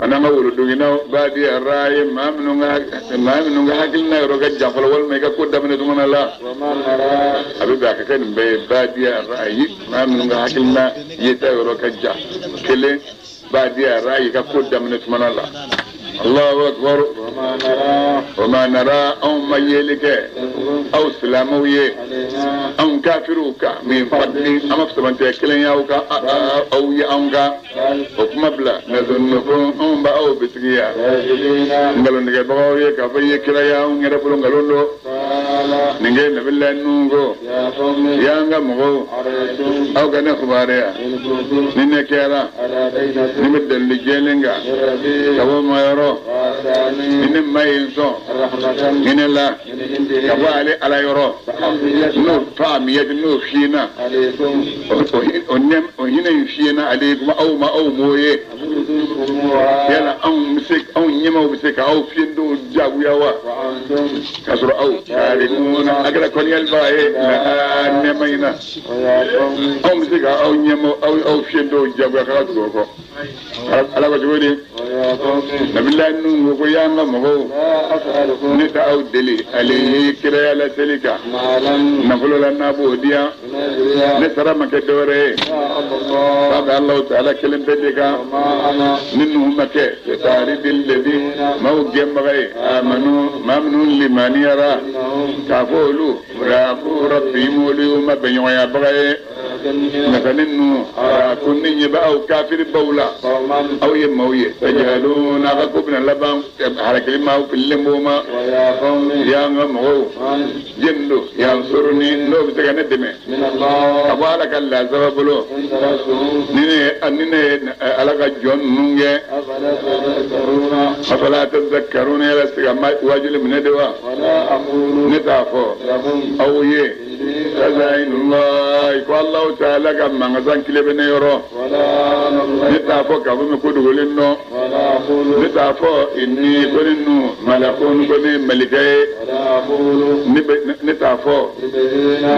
An'an ka wolodoginnaw badiya rayi, maa minnu ka hakilina yɔrɔ ka jan fɔlɔ, walima i ka ko daminɛ tuma la, a bɛ bɛn a ka kɛ nin bɛɛ ye. Badiya rayi, maa minnu ka hakilina yeta yɔrɔ ka jan kelen, badiya rayi, ka ko daminɛ tuma la. Allahu akbar. Wa ma nara, anw ma yeli kɛ aw silamɛw ye anw kafiriw kan, min fadli, an ma fisamantɛ kelen y'aw kan, aw ye anw kan. O kuma bila, nazunnukum, anw b'a aw bisigiya nkalontigɛbagaw ye k'a fɔ i ye kira ye. Anw yɛrɛ bolo nkalon don. Nin kɛ Nabila Nuhu ko: y'an ka mɔgɔw, aw ka ne kibaruya ni ne kɛra ni bɛ dalili jɛlen kan ka bɔ ma yɔrɔ, ni ne ma ye n sɔn hinɛ la ka bɔ ale Ala yɔrɔ, n'o faamuyati, n'o fiyena, o hinɛ in fiyena ale kuma aw ma, aw m'o ye. Yala anw bɛ se, anw ɲɛmaw bɛ se ka aw fiyentɔw jagoya wa, k'a sɔrɔ aw karimuna, a kɛra kɔniyalibaga ye la nɛɛma in na? Anw bɛ se ka aw ɲɛmaw, aw fiyentɔw jagoya k'a ka tugu o kɔ? Ala ko cogo di? Nabila Nuhu ko: y'an ka mɔgɔw, ne tɛ aw deli ale ye kiraya laseli kan nafolo la, n'a b'o di yan. Ne sara ma kɛ dɔwɛrɛ ye k'a bɛ Alahu Taala kelen bɛɛ de kan. Ni Nuhu ma kɛ taridil ladi, maaw gɛnbaga ye, amanu, maa minnu limaniyara, k'a fɔ olu mulaqu rabbihim, olu y'u ma bɛnɲɔgɔnyabaga ye. Nka ne Nuhu ko ne ɲɛ bɛ aw kafiri baw la, aw ye maaw ye tajaluna, a ka ko bɛna laban halakili ma, aw fililen b'o ma. Y'an ka mɔgɔw, jɛni don yansuruni, n'o bɛ se ka ne dɛmɛ ka bɔ Ala ka lazaba bolo, ni ne ye Ala ka jɔn ninnu kɛ? Afala tadhakkaruna, yala se ka wajuli minɛ de wa? Ne t'a fɔ aw ye khazainullah, ko Alahu Taala ka mankasan kile bɛ ne yɔrɔ. Ne t'a fɔ k'a fɔ min ko dogolen dɔn. Ne t'a fɔ inni, ko ne nu malakun, ko ne malikɛ ye. Ne t'a fɔ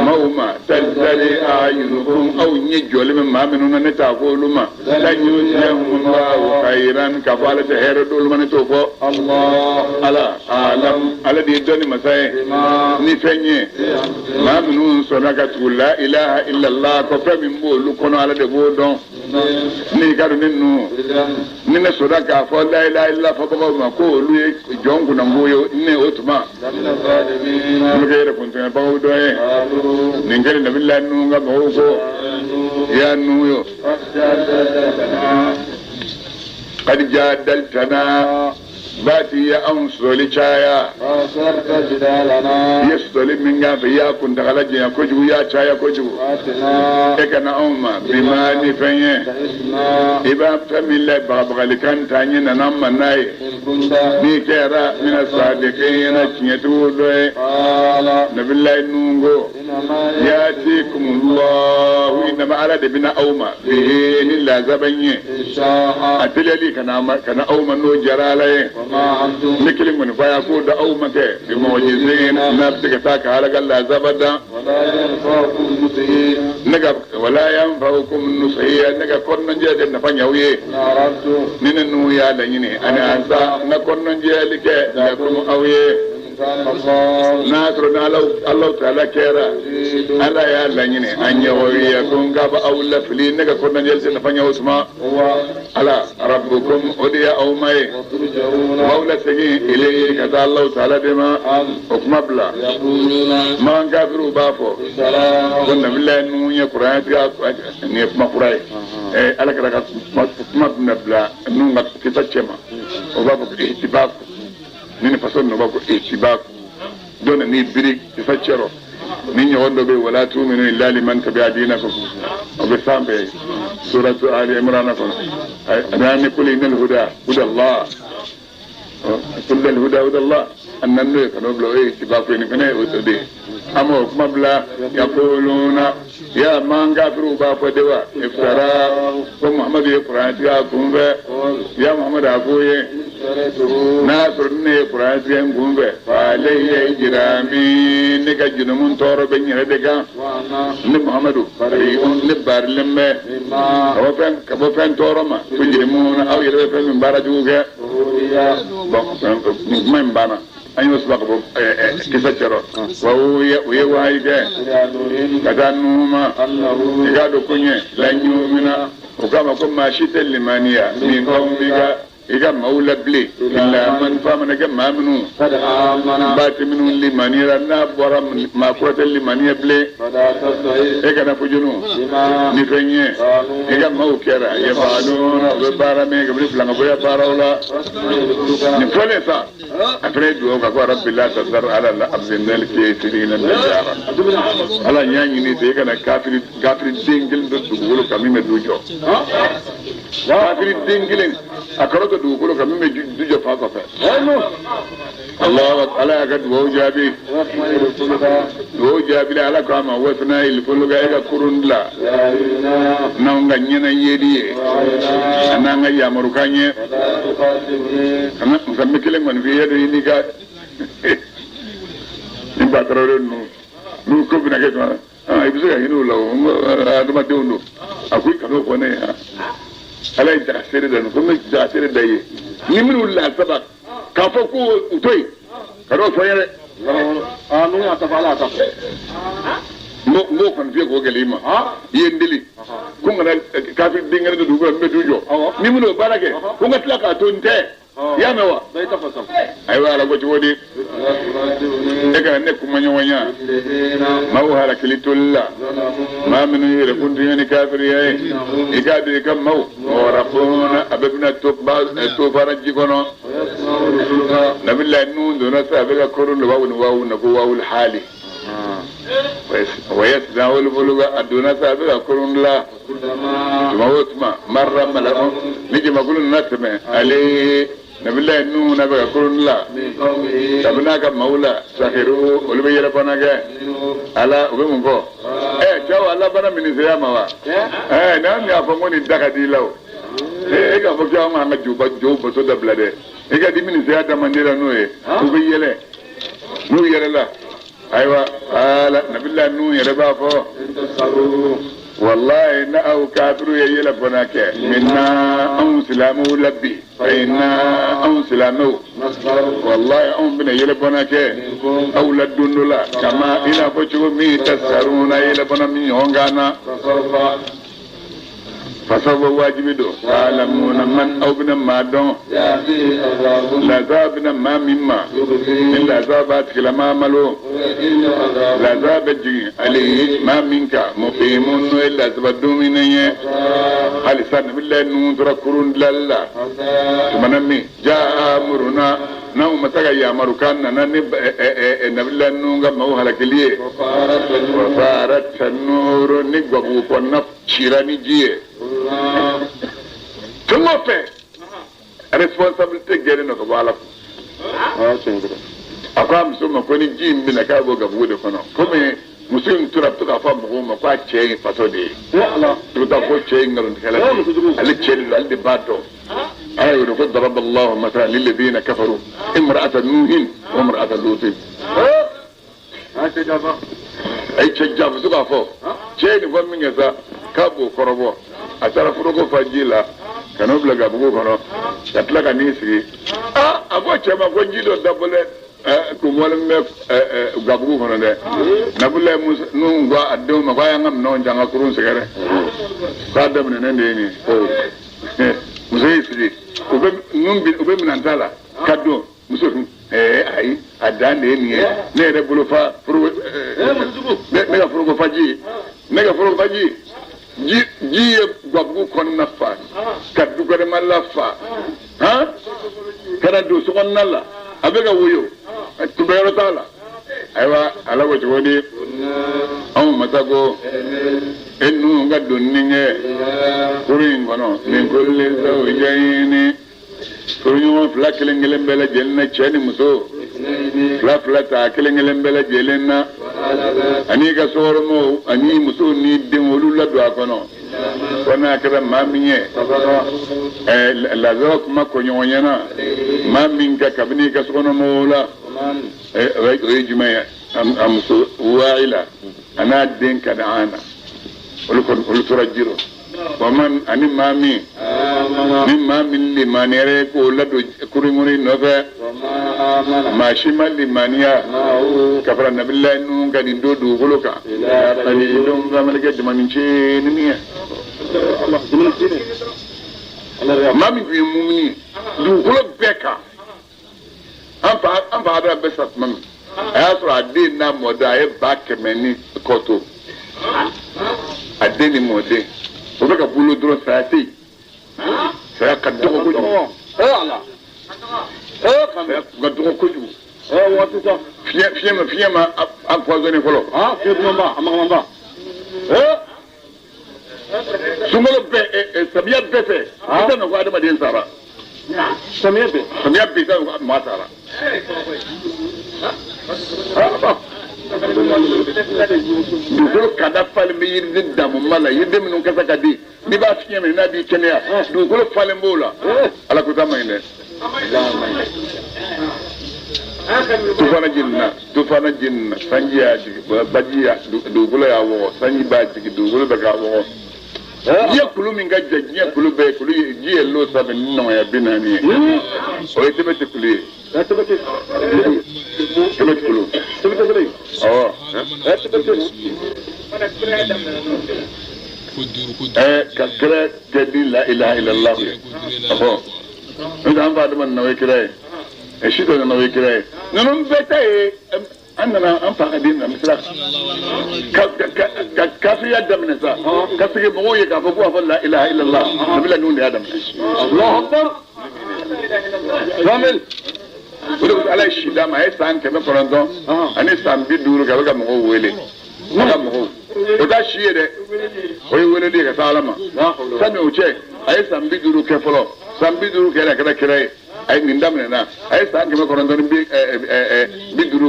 maaw ma tazdari ayunukum, aw ɲɛ jɔlen bɛ maa minnu na, ne t'a fɔ olu ma lan yutiyahumullahu khayran, k'a fɔ Ala tɛ hɛrɛ d'olu ma. Ne t'o fɔ. Ala alam, Ala de ye dɔnni masa ye ni fɛn ye. Maa minnu sɔnna ka tugu la ilaha illallah ko fɛn min b'olu kɔnɔ, Ala de b'o dɔn. Ni ka don ne nu, ni ne sɔnna k'a fɔ la ilaha illallah fɔbagaw ma ko olu ye jɔn kunnango ye, ne o tuma ne bɛ kɛ yɛrɛ kuntɛmɛbagaw dɔ ye. Nin kɛlen, Nabila Nuhu ka mɔgɔw ko: ya Nuhu yo, qad jadaltana, baati ye anw sɔsɔli caya. I ye sɔsɔli min k'an fɛ, i y'a kuntagala janya kojugu, i y'a caya kojugu. E ka na anw ma bima, ni fɛn ye i b'a fɛn min la bagabagalikan ta ɲɛ, nana an ma n'a ye, n'i kɛra mina sadiqina, tiɲɛtigiw dɔ ye. Nabilayi Nuhu ko: yatikumullahu, innama, Ala de bɛna aw ma bihi, ni lazaban ye, a teliyali kana ma kana aw ma, n'o jara Ala ye. Ne kelen kɔni fa y'a ko da aw ma kɛ bi mu'jizin, n'a bɛ se ka taa ka Ala ka lazaba dan ne ka. Wala yanfa'ukum nusiya, ne ka kɔnɔnjɛ tɛ nafa ɲ'aw ye. Ni ne Nuhu y'a laɲini ani ansa n ka kɔnɔnjɛli kɛ lakum, aw ye, n'a sɔrɔ n'Ala Alahu Taala kɛra Ala y'a laɲini an ɲɛwɔwiya ko n k'a bɛ aw lafili, ne ka kɔnɔnjɛli tɛ nafa ɲɛ o tuma. Ala rabbukum, o de ye aw ma ye, aw lasegin ilayhi, ka taa Alahu Taala de ma. O kuma bila, makan kafiriw b'a fɔ ko Nabilayi Nuhu ye kuranɛ tigɛ. Nin ye kuma kura ye. Ala kɛra ka kuma bɛna bila Nuhu ka kisa cɛ ma, o b'a fɔ ko ihtibaku. Ni façon ninnu b'a fɔ ko ihtibaku, dɔ nana biri kisa cɛrɔ ni ɲɔgɔn dɔ bɛ yen. Wala tu'minu illa liman tabi'a dinakum, o bɛ sanfɛ suratu Ali Imran kɔnɔ. A ni qul innal huda huda Allah, qul al huda huda Allah, an nan n'o ye ka n'o bila, o ye ihtibaku ye. Nin fana ye o de ye. An m'o kuma bila, yaquluna, ya man kafiriw b'a fɔ de wa iftara, ko Muhamadu ye kuranɛ tigɛ a kun fɛ. Ya Muhamadu, a k'o ye N'a y'a sɔrɔ ne ye kuranɛ tigɛ n kun fɛ, fa alayya ijrami, ne ka jurumu tɔɔrɔ bɛ n yɛrɛ de kan. Ne Muhamadu, ne baarilen bɛ ka bɔ fɛn tɔɔrɔ ma, tujrimuna, aw yɛrɛ bɛ fɛn min baara jugu kɛ. Bon, nin kuma in banna. An y'o saba ka bɔ kisa cɛrɔ wa u ye wahayi kɛ ka taa Nuhu ma. I k'a dɔn ko ɲɛ lan yumina, o k'a ma ko maa si tɛ limaniya min qawmika, i ka maaw la bilen, illa man, f'a mana kɛ maa minnu baati minnu limaniyara, n'a bɔra maa kura tɛ limaniya bilen. E kana fujunu ni fɛn ye i ka maaw kɛra yafaluna, u bɛ baara min kabini filankafoya baaraw la. Nin fɔlen sa, a fana ye dugawu kɛ ko rabbi la tazar ala al ardi minal kafirina dayyara. Ala, n y'a ɲini fɛ, i kana kafiri kafiri den kelen to dugukolo kan min bɛ du jɔ. Kafiri den kelen a kɔrɔ to dugukolo kan min bɛ du jɔ fa kɔfɛ. Allah, ala y'a ka dugawu jaabi. Dugawu jaabi, ala ko a ma wasna'il fulka, e ka kurun dilan n'anw ka ɲɛna yeli ye a n'an ka yamarukan ye. Nka n bɛ kelen kɔni f'i ye, i n'i ka ni ba tarawele ninnu n'u ko bɛna kɛ tuma, i bɛ se ka hinɛ u la o, adamadenw don. A ko i kan'o fɔ ne ye. Ala ye daga seere da ko n bɛ daga seere da i ye ni minnu la saba k'a fɔ ko u to yen, ka n'o fɔ n ye dɛ. N b'o kɔni f'i ye k'o gɛlɛya i ma. I ye n deli ko n kana kafiri den kelen to dugu kɔnɔ n bɛ du jɔ, ni minnu y'o baara kɛ, ko n ka tila k'a to n tɛ. I y'a mɛn wa? Ayiwa, ala ko cogo di? E kana ne kumaɲɔgɔnya maaw halakili toli la, maa minnu yɛrɛ kun tun ye ni kafiriya ye. I k'a dɔn i ka maaw mughraquna, a bɛɛ bɛna tofara ji kɔnɔ. Nabila Nuhu donna sa, a bɛ ka kurun don wawu ni wawu na ko wawul hali wa yasna'ul fulka. A donna sa, a bɛ ka kurun dilan. Tuma o tuma, marra mala'un, ni jamakulu nana tɛmɛ ale nabila Nuhu na bɛ ka kurun dilan, kabini a ka maaw la, sakhiru, olu bɛ yɛlɛ fana kɛ ala. U bɛ mun fɔ? Ɛ cɛw, ala bana minisiriya ma wa? Ɛ n'an y'a fɔ ko nin da ka di i la o, e k'a fɔ k'anw k'an ka jow bato dabila dɛ. E ka di minisiriya da man di la n'o ye, u bɛ yɛlɛ. N'u yɛlɛla, ayiwa, ala nabila Nuhu yɛrɛ b'a fɔ: wallahi, na aw kafiru ye yɛlɛ fana kɛ minna, anw silamɛw la bi, fa inna, anw silamɛw, wallahi, anw bɛna yɛlɛ fana kɛ aw la don dɔ la, kama i n'a fɔ cogo min tasaruna, yɛlɛ fana min ɲɔgɔn kan na. Fasawfa, wajibi don, ta'lamuna man, aw bɛna maa dɔn, laza bɛna maa min ma, ni laza b'a tigilama malo, laza bɛ jigin ale maa min kan, muqimun, n'o ye lazaba dumuni ye. Halisa nabilayi Nuhu tora kurun dilanli la. Tumana min jaa amruna, n'anw ma se ka yamarukan nana ni nabilayi Nuhu ka maaw halakili ye, wa fara tanuru, ni gabugu kɔnɔna cira ni ji ye. Fɛn o fɛn responsabilité gɛrɛ nɔ ka bɔ ala kun. A ko a muso ma ko ni ji in bɛna k'a bɔ gabugu de kɔnɔ, komi muso in tora to k'a fɔ mɔgɔw ma ko a cɛ ye faso de ye, i bɛ taa ko cɛ ye nkalontigɛla de ye, ale cɛ de don, ale de b'a dɔn. Ala y'o de ko daraba Allahu masalan lilladhina kafaru imra'ata nuhin wa imra'ata lutin. A ye cɛ jan muso k'a fɔ cɛ ye nin fɔ min kɛ sa, k'a b'o kɔrɔbɔ. A taara foroko fa ji la ka n'o bila gabugu kɔnɔ, ka tila ka n'i sigi. Aa, a ko cɛ ma ko ji dɔ dabɔlen kun bɔlen bɛ gabugu kɔnɔ dɛ. Nabila Musa Nuhu ko a denw ma ko a y'an ka minɛnw ta, an ka kurun sɛgɛrɛ, k'a daminɛnen de ye nin ye. Muso y'i sigi, u bɛ nun u bɛ minɛn ta la ka don. Muso dun, ayi, a dan de ye nin ye, ne yɛrɛ bolo fa foroko, ne ka foroko fa ji, ne ka foroko fa ji. Ji ji ye gabugu kɔnɔna fa ka dukɛnɛma la fa, han, ka na don so kɔnɔna la, a bɛ ka woyo, kunbɛyɔrɔ t'a la. Ayiwa, ala ko cogo di? Anw masa ko e Nuhu ka donni kɛ kurun in kɔnɔ, min kulli zawjayni, furuɲɔgɔn fila kelen kelen bɛɛ lajɛlen na, cɛ ni muso fila fila ta kelen kelen bɛɛ lajɛlen na, ani ka sokɔnɔmɔgɔw ani musow ni denw, olu ladon a kɔnɔ. Ko n'a kɛra maa min ye lazara kuma ko ɲɔgɔn ɲɛna maa min ka kabini i ka sokɔnɔmɔgɔw la, o ye jumɛn ye? A muso Waayila a n'a den Kanaana, olu kɔni olu tora ji rɔ. Wa man, ani maa min ni maa min limaniyara k'o ladon kurun kɔnɔ i nɔfɛ, maa si ma limaniya ka fara Nabilayi Nuhu kan nin don dugukolo kan, ani don bamalikɛ jamana cɛnin ye. Maa min tun ye mumini ye dugukolo bɛɛ kan, an fa Adama bɛ sa tuma min, a y'a sɔrɔ a den n'a mɔden a ye 100,000 ni kɔ to. A den ni mɔden o bɛ ka bolo dɔrɔn, saya tɛ yen, saya ka dɔgɔ kojugu, saya ka dɔgɔ kojugu. Fiɲɛ ma empoisonné fɔlɔ. Sunkalo bɛɛ, samiya bɛɛ fɛ, i tɛ nɔ ko adamaden sara. Samiya bɛɛ. Samiya bɛɛ, i tɛ nɔ ko maa sara. Dugukolo kada falen bɛ yiriden damuma la, yiriden minnu kasa ka di, n'i b'a fiɲɛ minɛ n'a b'i kɛnɛya, dugukolo falen b'o la. Ala ko ta man ɲi dɛ. Tufana jiginna, sanji y'a jigin, baji y'a dugukolo y'a wɔgɔ, sanji b'a jigin, dugukolo bɛ k'a wɔgɔ. Diɲɛ kulu min ka jan, diɲɛ kulu bɛɛ kulu ye, ji yɛlɛl'o sanfɛ ni nɔgɔya 40 ye, o ye Tɛbɛti kulu ye. Tɛbɛti kulu. Awɔ. Ka kira kɛ ni la ilaha illallah ye. Ɔhɔ. N'o tɛ an fa Adama nana o ye kira ye. Si dɔ nana o ye kira ye. Ninnu bɛɛ ta ye an nana an fa ka den na misira ka ka kafiriya daminɛ sa, ka segin mɔgɔw ye k'a fɔ ko a fɔ la ilaha illallah, Nabila Nuhu de y'a daminɛ. Allahu akbar. Kamil. O de ko Ala ye si d'a ma, a ye san 950 kɛ a bɛ ka mɔgɔw wele. A ka mɔgɔw. O t'a si ye dɛ. O ye weleli ye ka taa Ala ma. Sani o cɛ, a ye san 50 kɛ fɔlɔ. San 50 kɛra a kɛra kira ye. A ye nin daminɛ na, a ye san 950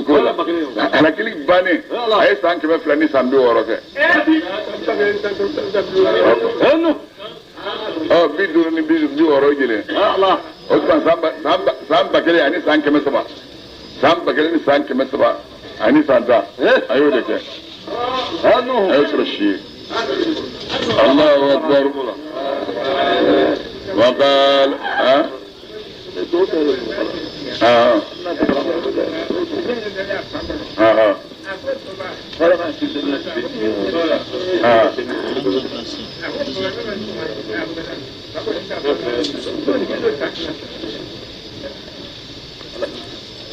k'o la. Halakili bannen, a ye san 260 kɛ. Ɔ 50 ni 60 jɛlen. O tuma san 1000 ani san 300. San 1000 ni san 310, a y'o de kɛ. A y'o sɔrɔ si ye. Allahu akbar. Wa qala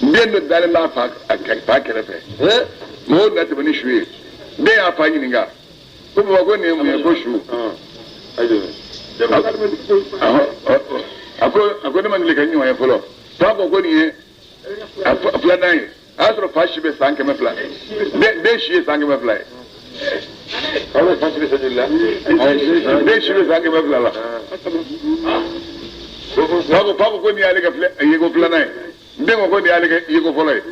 den dɔ dalen b'a fa kɛrɛfɛ, mɔgɔw nana tɛmɛ ni su ye, den y'a fa ɲininka ko baba ko nin ye mun ye? Ko su. A ko ne ma deli ka ɲɔgɔn ye fɔlɔ. Fa ko ko nin ye a filanan ye. A y'a sɔrɔ fa si bɛ san 200. Den si ye san 200 ye. Den si bɛ san 200 la. Fa ko ko nin y'ale ka yeko filanan ye. Den ko ko nin y'ale ka yeko fɔlɔ ye.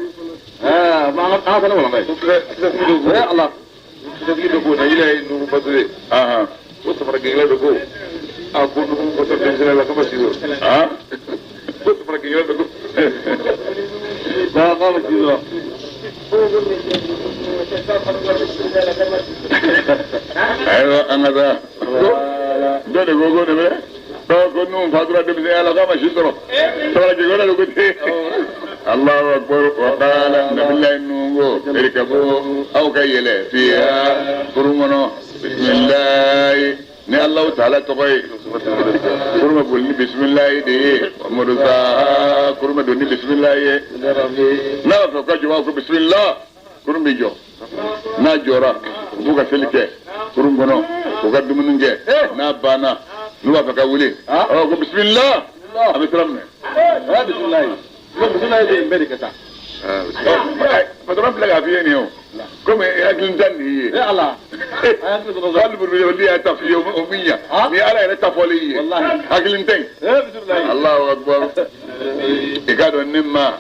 Ayiwa an ka taa. Dɔ de ko ko nin bɛ ko Nuhu fatura denmisɛnya la k'a ma si sɔrɔ. Sabarajɛkɛla de ko ten. Allahu akbar. Wa qala Nabilayi Nuhu ko irkabu, aw ka yɛlɛ fiha kurun kɔnɔ, bisimilayi, ni Alahu taala tɔgɔ ye. Kurun bɛ boli ni bisimilayi de ye. Wa murusaha, kurun bɛ don ni bisimilayi ye. N'a b'a fɛ ka jɔ, b'a fɔ ko bisimila, kurun bɛ jɔ. N'a jɔra, u b'u ka seli kɛ kurun kɔnɔ, u ka dumuni kɛ. N'a banna, n'u b'a fɛ ka wuli, ɔ ko bisimila, a bɛ sira minɛ. Patɔrɔn filɛ k'a f'i ye nin ye o, komi hakili tɛ nin ye. Hali buruburu y'a ta f'i ye o min ɲa, nin ye Ala yɛrɛ ta fɔlen ye, hakili tɛ yen. Allahu akbar. I k'a dɔn ne ma,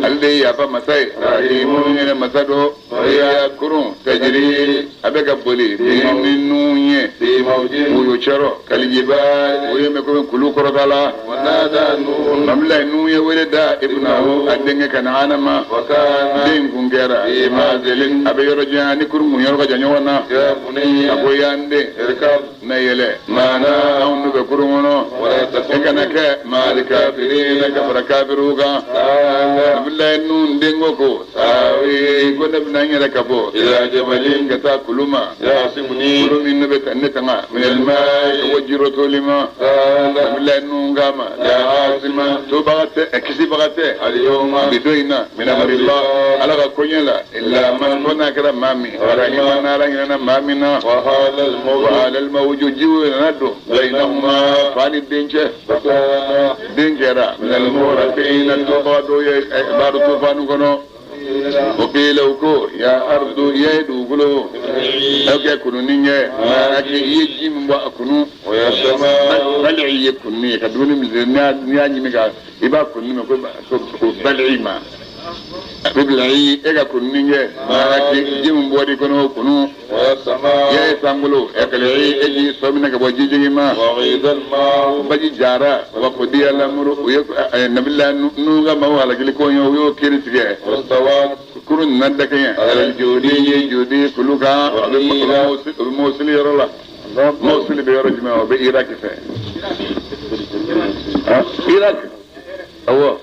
ale de ye yafa masa ye, rahimu yɛrɛ masa dɔ. Ya kurun tajiri, a bɛ ka boli ni nun ye. Woyo cɛrɔ kalijibali, o ye mɛn komi kulu kɔrɔta la. Nabila Nuhu ye wele da ibnahu, a denkɛ Kanaana ma. Den kun kɛra a bɛ yɔrɔ jan ni kurun kun yɔrɔ ka jan ɲɔgɔn na. A ko ya n den, na yɛlɛ anw n'u bɛ kurun kɔnɔ, e kana kɛ ma'al kafirina, ka fara kafiriw kan. Nabila Nuhu den ko saawi, ko ne bɛna n yɛrɛ ka bɔ ka taa kulu ma, kulu min ne bɛ ne tanga minal ma'i, ka bɔ jirotoli ma. Nabila Nuhu k'a ma la asima, tobaga tɛ, kisibaga tɛ bi don in na, min amrillah, Ala ka koɲɛ la, illa man, fo n'a kɛra maa min, rahima, n'Ala hinɛna maa min na. Wa halal mawju, jiw nana don bainahuma, fa ni den cɛ, den kɛra minal mughraqina, tobaga dɔw ye baara tufanu kɔnɔ. O qila, u ko ya ardu, ye dugukolo, aw kɛ kununi ɲɛ ma'aki, i ye ji min bɔ a kunu, bali'i ye kununi ye ka dumuni min, n'i y'a ɲimi ka i b'a kununi mɛn ko bali'i ma bibili, e ka kununi kɛ ma'aki, ji min bɔra i kɔnɔ, o kunu. Ya ye sankolo, ɛkɛlɛ, e ji sɔ minɛ ka bɔ jijigi ma, baji jara, wa qudiya lamuru, u ye Nabila Nuhu ka maaw halakili ko ye, u y'o kiiri tigɛ. Kurun nana dakɛɲɛ alal jodi, ye jodi kulu kan, o bɛ Mosili yɔrɔ la. Mosili bɛ yɔrɔ jumɛn? O bɛ Iraki fɛ, Iraki, awɔ.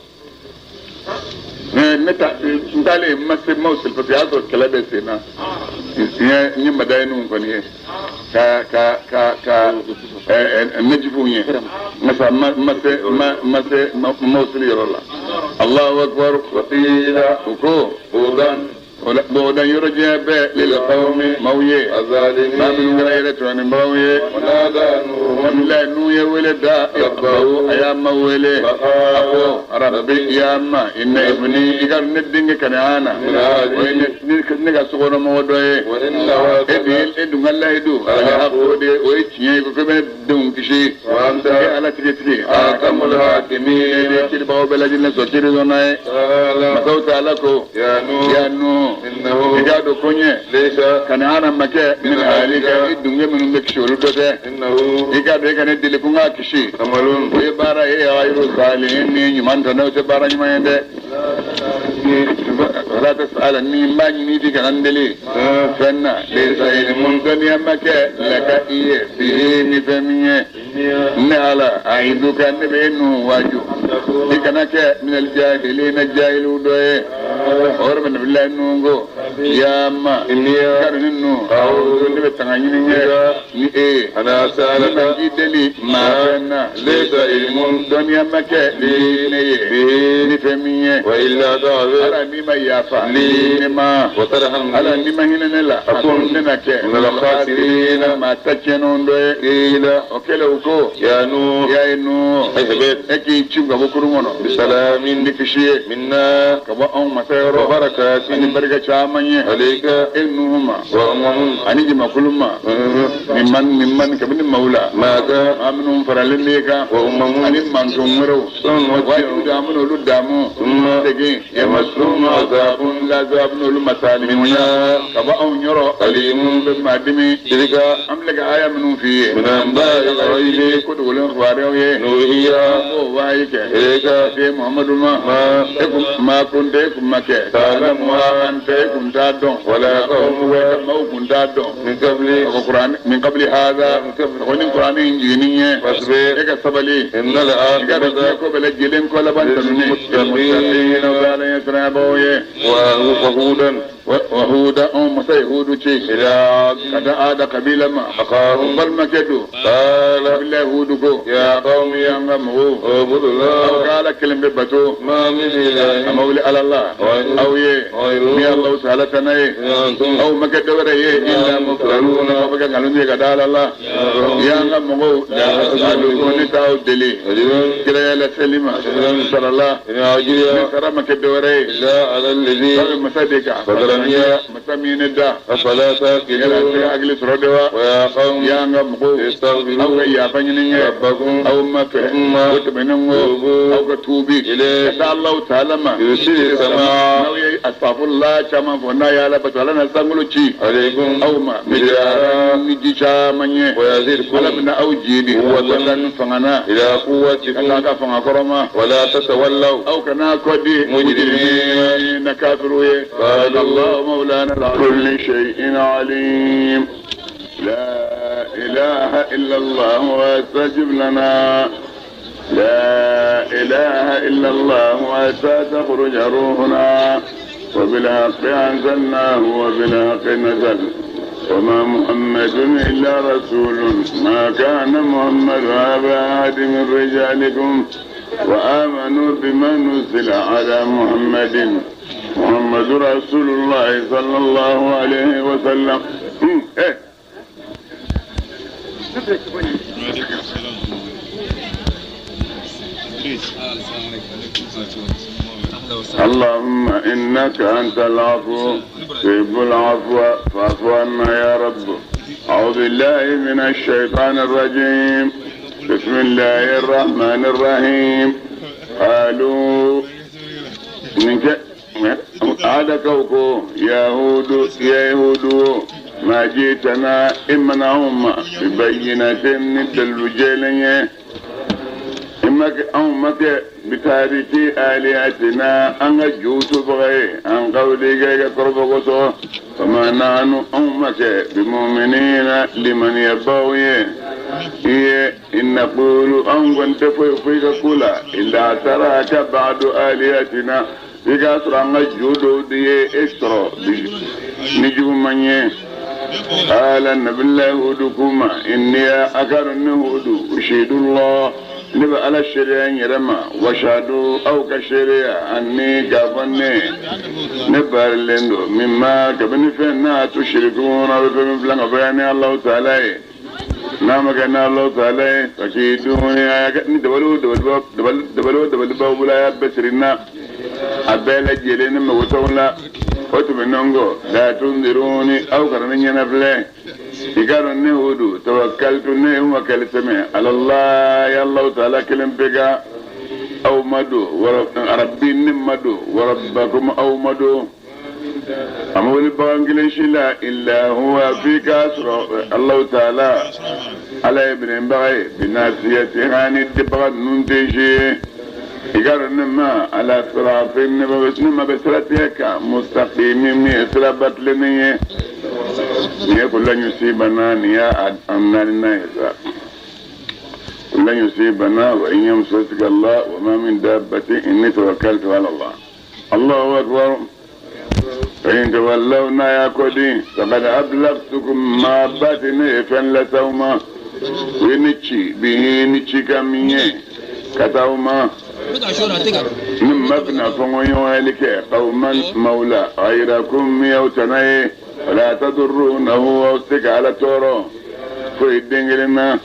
Ne ta n taalen n ma se Mosul parce que y'a sɔrɔ kɛlɛ bɛ sen na. N ye Madayiniw kɔni ye ka Najifuw ye, nka sa ma se ma se Mosul yɔrɔ la. Allahu akbar. U ko bu'dan, yɔrɔ diɲɛ bɛɛ, lil qawmi, maaw ye maa minnu kɛra yɛrɛ tɔɲɔnibagaw ye. Nabila Nuhu ye wele da rabbahu, a y'a ma wele, a ko rabbi, ya ma, inna ibni, i ka ne denkɛ Kanaana, o ye ne ka sokɔnɔmɔgɔ dɔ ye. E dun, e dun ka layidu ala o de o ye tiɲɛ ye, ko bɛ ne denw kisi. E Ala tigi tigi, ahkamul hakimin, e de kiribagaw bɛɛ lajɛlen sɔn kiri dɔnna ye. Masaw ta Ala ko ya Nuhu, i k'a dɔn ko ɲɛ Kanaana ma kɛ min ahlika, i dunkɛ minnu bɛ kisi, olu dɔ tɛ. I k'a dɔn e ka ne deli ko n k'a kisi, o ye baara ye ghayru salihin, ni ɲuman tɛ, n'o tɛ baara ɲuman ye dɛ. Wala tas'ala ni, n b'a ɲini i kana n deli fɛn na, laysa ilmun, dɔnniya ma kɛ laka i ye bihi, ni fɛn min ye. Ne Ala a'iduka, ne bɛ e nu waaju, i kana kɛ minal jahilina, jahiliw dɔ ye. O yɔrɔ bɛ Nabila Nuhu ko ya ma, i ka dɔn ne nu ne bɛ tanga ɲini ɲɛ ni e ye, ne ma k'i deli maa fɛn na, dɔnniya ma kɛ ne ye ni fɛn min ye. Ala n'i ma yafa ne ma, Ala n'i ma hinɛ ne la, a ko ne na kɛ maa ta tiɲɛnenw dɔ ye. O kɛlen, u ko ya ye Nu, e k'i ci ka bɔ kurun kɔnɔ ni kisi ye ka bɔ anw masa yɔrɔ ani barika caman ye e Nuhu ma ani jamakulu ma min man min man kabini maaw la, maa minnu faralen b'e kan ani manton wɛrɛw, wajibi don an bɛna olu damu segin. Yamassuhum azabun, lazab n'olu masali ka bɔ anw yɔrɔ, alimun, bɛ maa dimi. An filɛ ka aya minnu f'i ye, ko dogolen kibaruyaw ye, an b'o wahayi kɛ se Muhamadu ma. E kun ma kun tɛ, e kun ma kɛ an tɛ, e kun t'a dɔn, maaw kun t'a dɔn. A ko kuranɛ min qabli hada, a ko ni kuranɛ in jiginni ye, e ka sabali, i ka dɔn diɲɛ ko bɛɛ lajɛlen ko laban tanuni muttaqina, o bɛ Ala ɲɛ siranbagaw ye. Wa huda, anw masa ye Hudu ci ka taa Ada kabila ma, o balimakɛ don. Kabila Hudu ko an ka mɔgɔw, aw ka Ala kelen bɛ bato, a ma wuli Ala la aw ye ni Alahu taala tana ye, aw ma kɛ dɔwɛrɛ ye illa muftaruna, aw bɛ kɛ nkalon tigɛ ka da Ala la. Y'an ka mɔgɔw, ko ne t'aw deli kiraya laseli ma sara la, ni sara ma kɛ dɔwɛrɛ ye, aw bɛ masa de kan. وحدانية masa min ye ne da أفلا yala tɛ تعقلون hakili sɔrɔ de wa ويا قوم y'an ka mɔgɔw aw استغفروا ka yafa ɲini n ye ربكم aw ma fɛ ثم o tɛmɛnen kɔ توبوا aw ka tuubi إليه ka taa Alahu taala ma يرسل السماء n'aw ye asafurula caman fɔ n'a y'a labato ala na sankolo ci عليكم aw ma مدرارا ni ji caman ye ala ويزدكم bɛna aw jidi قوة watan fanga na إلى ka taa قوتكم ka fanga kɔrɔ ma ولا تتولوا aw kana kɔ di مجرمين na kafiru ye قالوا الله مولانا كل شيء عليم لا إله إلا الله واستجب لنا لا إله إلا الله حتى تخرج روحنا وبالحق أنزلناه وبالحق نزل وما محمد إلا رسول ما كان محمد أبا أحد من رجالكم وآمنوا بما نزل على محمد محمد رسول الله صلى الله عليه وسلم. إيه. اللهم إنك أنت العفو تحب العفو فاعف عنا يا رب. أعوذ بالله من الشيطان الرجيم. بسم الله الرحمن الرحيم. قالوا منك هذا كوكو يهود يا يهود ما جئتنا إمنعهم ببينة ندل إما بتاريخ آلهتنا أن جوت بغي أن قولي قرب فما نحن أمك بمؤمنين لمن يبوي إن نقول أن كنت فيك كلا إلا تراك بعد آلهتنا إذا أن جودو دي إسترو نجوم من قال النبي الله هودكما إني أكر النهود أشهد الله نبقى على الشريعة يرمى وشهدوا أو كشريعة أني كافني نبقى لندو مما كبني فينا تشركون بفهم فلان بياني الله تعالى نعم كان الله تعالى فكيدوني دبلو دبلو دبلو دبلو بولا بسرنا أبلا جيلين مغتولا وتمنونغو لا تنذروني أو كرني نفلي يقالوا نهودو توكلت نهم وكلسمي على الله يا الله تعالى كلم بك أو مدو ربي نمدو وربكم أو مدو أمول بانجلش لا إلا هو في كسر الله تعالى على ابن بغي بناسيته عن الدبغ ننتجي يقالوا نما على صراط نما بسرتك مستقيم من سربت لنيه يقول لن يصيبنا نيا أمننا يسا لن يصيبنا وإن يمسسك الله وما من دابة إني توكلت على الله. الله أكبر. فإن تولونا يا كودي فقد أبلغتكم ما باتني فن لسوما ونشي به نشي كمية كتاوما مما بنا فنويو قوما مولى غيركم يوتني ولا تضرونه وأوسك على تورو في الدنجلنا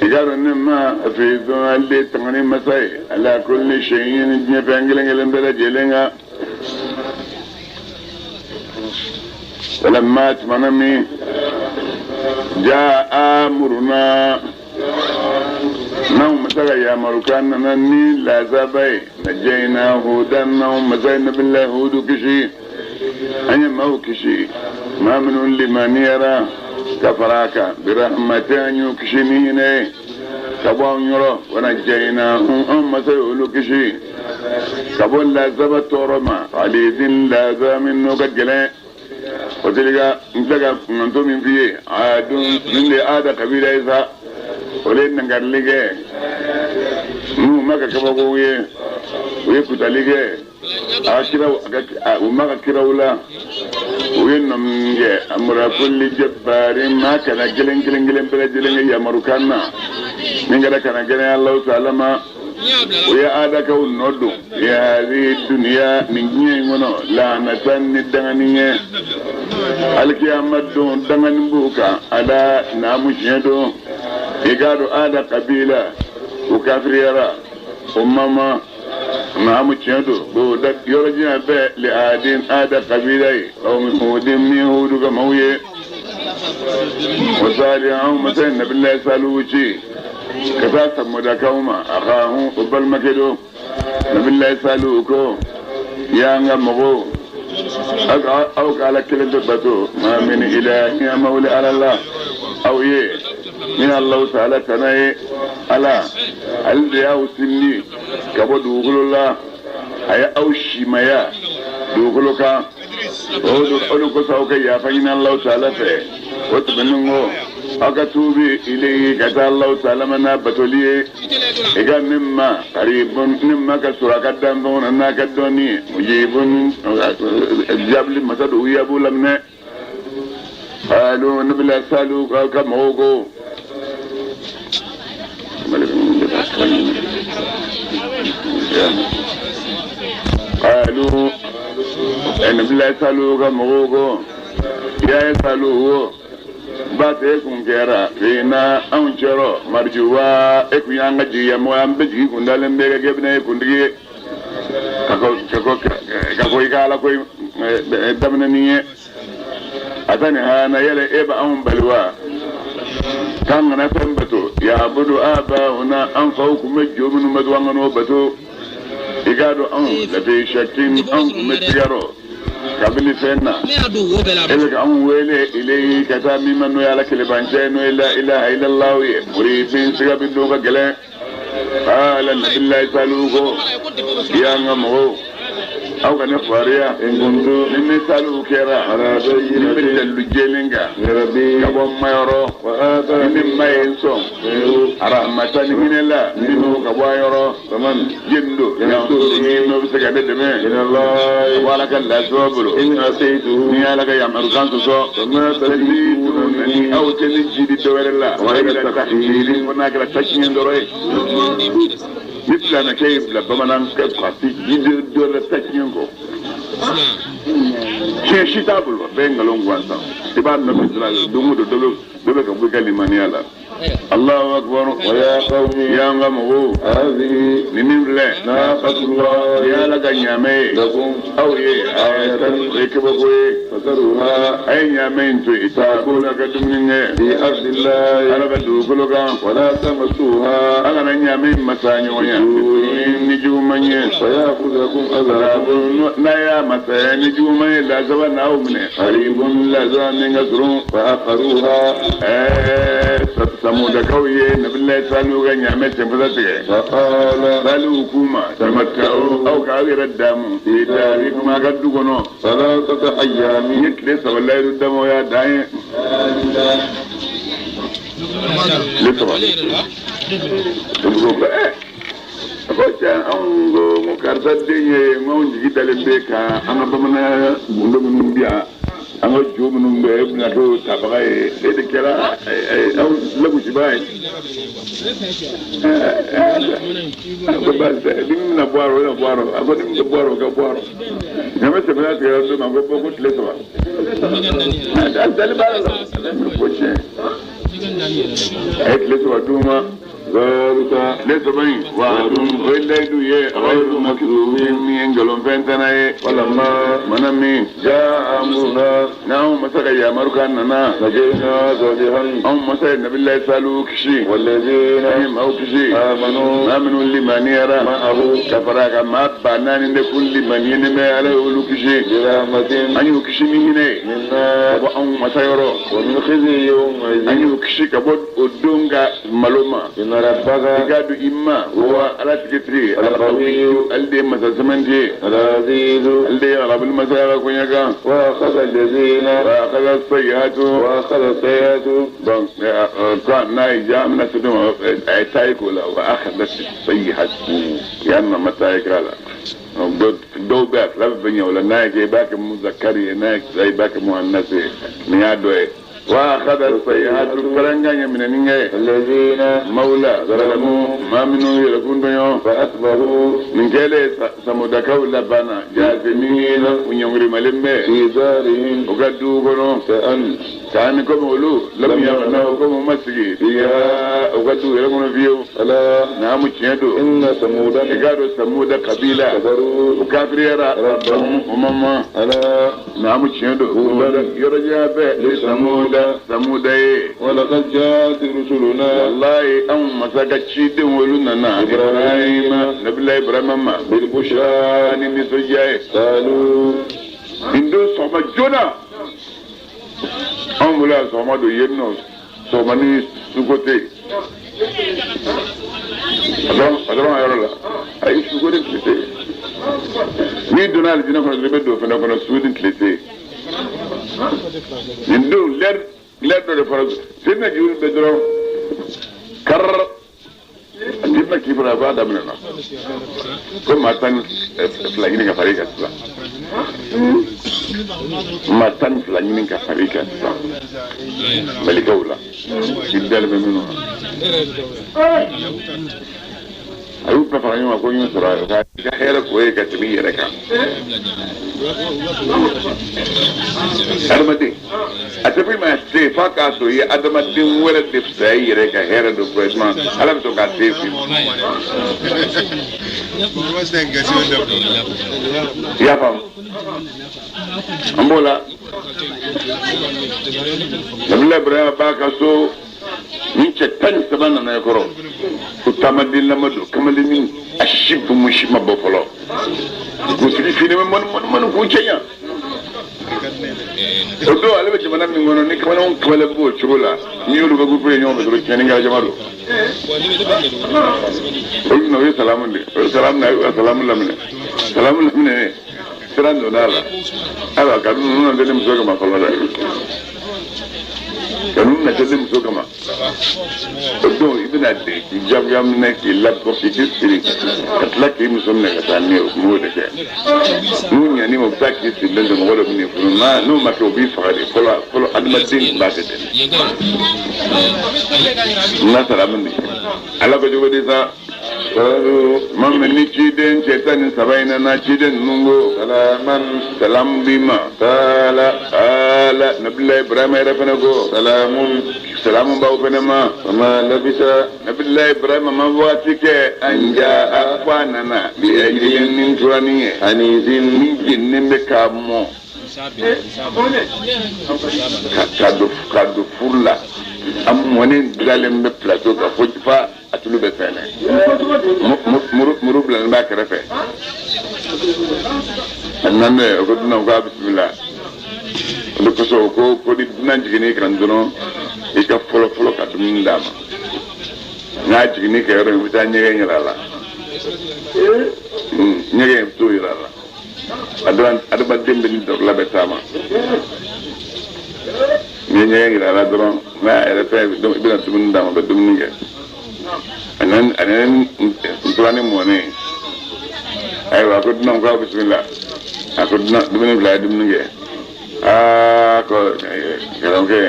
قالوا نما في ذو اللي تغني مساي على كل شيء نجنجلن بلا جلنا ولما تمنمي جاء أمرنا نوم مساء يا مركان نني لا زبي نجينا هودا نوم مساء بالله هود كشي أنا ما هو كشي ما من لمن يرى كفراك برحمة أن يكشنيني كبون يرى ونجيناهم أم سيقولوا كشي كبون لا زبط رما علي لا زامن نقجلين وتلقى نتلقى من من فيه عاد من لآد قبيلة إذا ولين نقال لك مو ما كبقوية ويكتلقى وما كراولا وين أمر كل جبار ما كان جلين جلين جلين بلا جلين يا مروكانا من قال كان جلين الله تعالى ما ويا آدك ونودو يا هذه الدنيا من جنيه لا نتن الدنيا القيامة دون دمن بوكا على ناموس يدو يقالوا آدى قبيلة وكافريرا وماما Naamu tiɲɛ don ko yɔrɔ jan bɛɛ li aadin aada kabila ye qawmi hudin min hudu ka maaw ye wa salihan anw masa ye nabilayi salihu ci ka taa samudakaw ma akhahum o balimakɛ don nabilayi salihu ko ya n ka mɔgɔw aw ka ala kelen pe bato ma min ilahin a ma wuli ala la aw ye min alahu taala tana ye ala ale de y'aw sindi ka bɔ dugukolo la a ye aw simaya dugukolo kan o de kosɔn aw ka yafa ɲini alahu taala fɛ o tɛmɛnen kɔ aw ka tuubi ilayhi ka taa alahu taala ma n'a batoli ye i ka min ma karibun min ma ka surun a ka danfɛnw na n'a ka dɔnni ye mujibun jaabili masa don u b'u laminɛ qalu nabila salu ka mɔgɔw ko qalu nabila salu ka mɔgɔw ko ya ye salu wo ba tɛ e kun kɛra fina anw cɛrɔ marijuwa e kun y'an ka jigiyamɔgɔ ye an bɛɛ jigi kun dalen bɛ ka kɛ bɛna ye kuntigi ye ka ko i ka ala ko daminɛ nin ye a ta nin hana yɛlɛ e bɛ anw bali wa k'an kana fɛn bato yaabudu abauna an faw kun bɛ jo minnu bato an kan'o bato i k'a dɔn anw lafi shakin anw kun bɛ siga rɔ kabini fɛn na e bɛ ka anw wele ilayhi ka taa min ma n'o ye ala kelebancɛ n'o ye la ilaha illallah ye muribin siga bɛ don ka gɛlɛn qala nabilayi salihu ko ya n ka mɔgɔw aw ka ne fariya ni ne salihu kɛra ni bɛ dalilu jɛlen kan ka bɔ n mayɔrɔ ni ne ma ye n sɔn aramata ni hinɛ la minnu ka bɔ a yɔrɔ jeni don yansuruni n'o bɛ se ka ne dɛmɛ ka bɔ ala ka lafiya bolo ni ala ka yamarukan sɔsɔ aw tɛ ne jidi dɔ wɛrɛ la fo n'a kɛra tasiɲɛ dɔrɔn ye ni filanakɛ y'i bila bamanankɛ kɔ a tɛ jidi dɔ wɛrɛ tasiɲɛ kɔ tiɲɛ si t'a bolo bɛɛ ye nkalon gansan i b'a nɔfɛ dɔrɔn don o don dɔ bɛ ka bɔ i ka limaniya la Allahu akbar wa ya qawmi ya n ka mɔgɔw hadhihi ni min filɛ naqatullahi ya ala ka ɲaamɛ ye lakum aw ye ayatan o ye kabako ye fadharuha a ye ɲaamɛ in to yen ta'kulu ka dumuni kɛ fi ardillahi ala ka dugukolo kan wala tamassuha ala kana ɲaamɛ in masa ɲɔgɔn ye ni juguman ye fayakhudhakum adhabun n'a y'a masaya ni juguman ye lasaba n'aw minɛ qaribun lasaba min ka surun fa aqaruha samudakaw ye nabilayi salihu ka ɲaamɛ senfasa tigɛ faqala salihu k'u ma tamatta'u aw k'aw yɛrɛ damu fi darikum a ka du kɔnɔ thalathata n ayyamin ye tile saba layidu dama o y'a dan ye tile saba a ko cɛ anw ko n ko karisa den ye n ko anw jigi dalen bɛ kan an ka bamanan gundo minnu bi yan an ka jo minnu bɛ e bɛna kɛ o tabaga ye e de kɛra anw lagosibaga ye a ko baasi tɛ ni min bɛna bɔ a rɔ o bɛna bɔ a rɔ a ko ni min tɛ bɔ a rɔ o ka bɔ a rɔ ɲamɛ sɛbɛnna tigɛra don min a ko bɔ ko tile saba a dali b'a la ko tiɲɛ a ye tile saba d'u ma dhalika tile saba in wa'adun o ye layidu ye ghayru makdhubin min ye nkalonfɛn tana ye falamma mana min jaa amruna n'anw masa ka yamaru kan nana najayna salihan anw masa ye nabilayi salihu kisi walladhina an ye maaw kisi amanu maa minnu limaniyara ma'ahu ka fara a kan maa ba naani de kun limaniyalen bɛ ala y'olu kisi birahmatin an y'u kisi ni hinɛ ye minna ka bɔ anw masa yɔrɔ wa min khizyi an yawmidhin y'u kisi ka bɔ o don ka malo ma inna i rabbaka k'a dɔn i ma wa ala tigitigi Al-Qawiyyu ale de ye masa sɛmɛnti ye al-azizu ale de ye arabuli masa ka koɲɛ kan wa akhadha alladhina wa akhadha sayyi'atu wa akhadha sayyi'atu donc quoi n'a ye ja an bɛna se dɔ ma a ye taa ye k'o la wa akhadha sayyi'atu yan na ma taa ye k'a la dɔw bɛ a fila bɛɛ ɲɛ o la n'a ye kɛ i b'a kɛ muzakkari ye n'a ye i b'a kɛ muannasi ye nin y'a dɔ ye. Wa akhadha sayyi'atu pɛrɛnkan ye minɛni kɛ الذين mawla zalamu maa minnu yɛrɛkun tɔɲɔ فأصبحوا nin kɛlen samudakaw labanna jasimina u ɲɔngirimalen bɛ في دارهم u ka duw kɔnɔ كأن k'an komi olu lam yaghnaw komi u ma sigi fiha u ka du yɛrɛ kɔnɔ fiyewu ألا naamu tiɲɛ don إن ثمودا i k'a dɔn samuda kabila كفروا u kafiriyara ربهم u ma ma ألا naamu tiɲɛ don yɔrɔ jan bɛ li samuda samuda ye ولقد جاءت رسلنا wallahi anw masa ka ciden olu nana Ibrahima. Nabila Ibrahima ma بالبشرى ni nisɔndiya ye قالوا nin don sɔgɔma joona anw bolo yan sɔgɔma don yen nɔ sɔgɔma ni suko tɛ yen a dɔrɔn a yɔrɔ la ayi suko ni tile tɛ yen n'i donna alijinɛ kɔnɔ dɔrɔn i bɛ don fɛnɛ kɔnɔ su ni tile tɛ yen nin don lɛri dɔ de fɔra Seydina Jibril bɛ dɔrɔn karara a t'i bɛna k'i fara a b'a daminɛ na ko maa 12 ɲini ka fara i kan sisan maa 12 ɲini ka fara i kan sisan malikaw la i dalen bɛ minnu na a y'u bɛɛ fara ɲɔgɔn kan ko n y'u sɔrɔ a ka hɛrɛ k'o ye ka tɛmɛ i yɛrɛ kan adamaden a tɛ foyi ma se f'a k'a sɔrɔ i ye adamaden wɛrɛ de fisaya i yɛrɛ ka hɛrɛ dɔ fɔ tuma ala bɛ sɔn k'a se f'i ma i y'a faamu an b'o la Nabila Ibrahima b'a ka so ni cɛ 13 nana i kɔrɔ ko taamaden lama don kamalennin a si bumu si ma bɔ fɔlɔ kunsigi finen bɛ mɔni mɔni mɔni k'u cɛɲa o don ale bɛ jamana min kɔnɔ ni kamalenw kamalen b'o cogo la n'i y'olu ka gurupu ye ɲɔgɔn fɛ dɔrɔn tiɲɛni kɛra jama don olu na o ye salamu de o ye salamu na a ye salamu laminɛ salamu laminɛ sira donna a la ayiwa ka ninnu na deli muso kama fɔlɔ dɛ ka ninnu na deli muso kama o don i bɛna de k'i jagoya minɛ k'i labɔ k'i siri ka tila k'i muso minɛ ka taa ni ye o tun b'o de kɛ n'u ɲan'i ma u bɛ taa k'i sirilen to mɔgɔ dɔ bɛ n'i furu n'o ma kɛ u b'i faga de fɔlɔ fɔlɔ adamaden tun b'a kɛ ten de n ka salamu de ala ko cogo di sa ma min ni ciden cɛ 13 in nana ciden ninnu ko سلاما salamu b'i ma قال ala Nabila Ibrahima yɛrɛ fana ko سلام salamu b'aw fana ma وما لبث Nabila Ibrahima ma waati kɛ an ja a fɔ a nana bi ɛjɛ ni turanin ye حنيذ min jeninen bɛ k'a mɔ ka don furu la a mɔnen dalen bɛ plateau kan fo fa a tulu bɛ fɛnɛ muru bilalen b'a kɛrɛfɛ a nana ye o ko dunan ko a bisimila o de kosɔn o ko ni dunan jiginn'i kan dɔrɔn i ka fɔlɔ fɔlɔ ka dumuni d'a ma n'a jiginn'i kan yɔrɔ min i bɛ taa ɲɛgɛn yira a la ɲɛgɛn i bɛ t'o yira a la adamaden bɛ ni dɔrɔla bɛ taama n'i ye ɲɛgɛn yira a la dɔrɔn n'a yɛrɛ fɛn i bɛna dumuni d'a ma a bɛ dumuni kɛ a nana ni nturanin mɔnen ayiwa a ko dunan ko a bisimila a ko dunan dumuni fila a ye dumuni kɛ aa ko karamɔgɔkɛ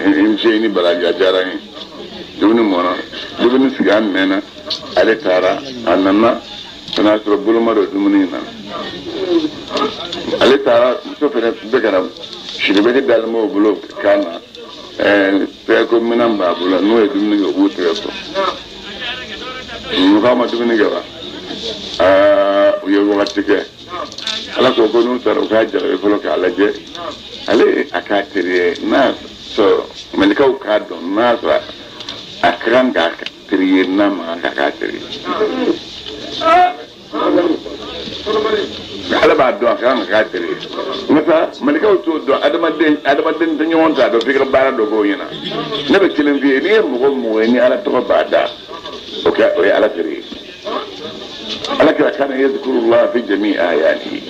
i ni ce i ni baraji a diyara n ye dumuni mɔna dumuni sigi a mɛnna ale taara a nana ka n'a sɔrɔ boloma don dumuni in na ale taara muso fɛnɛ bɛ ka na siribɛti dalen b'o bolo kan na tɛgɛko minɛn b'a bolo n'o ye dumuni kɛ u b'u tɛgɛ ko mɔgɔ ma dumuni kɛ wa aa u ye wagati kɛ ala ko ko n'u taara u k'a jarabi fɔlɔ k'a lajɛ ale a k'a teri ye n'a sɔrɔ malikaw k'a dɔn n'a sɔrɔ a ka kan k'a teri ye n'a ma kan k'a teri ye ala b'a dɔn a ka kan k'a teri ye n'o tɛ malikaw t'o dɔn adamaden tɛ ɲɔgɔn t'a dɔn f'i ka baara dɔ k'o ɲɛna ne bɛ kelen f'i ye n'i ye mɔgɔ o mɔgɔ ye ni ala tɔgɔ b'a da o kɛ o ye ala teri ye ala kira kana yazkurullah fi jami'i ayatihi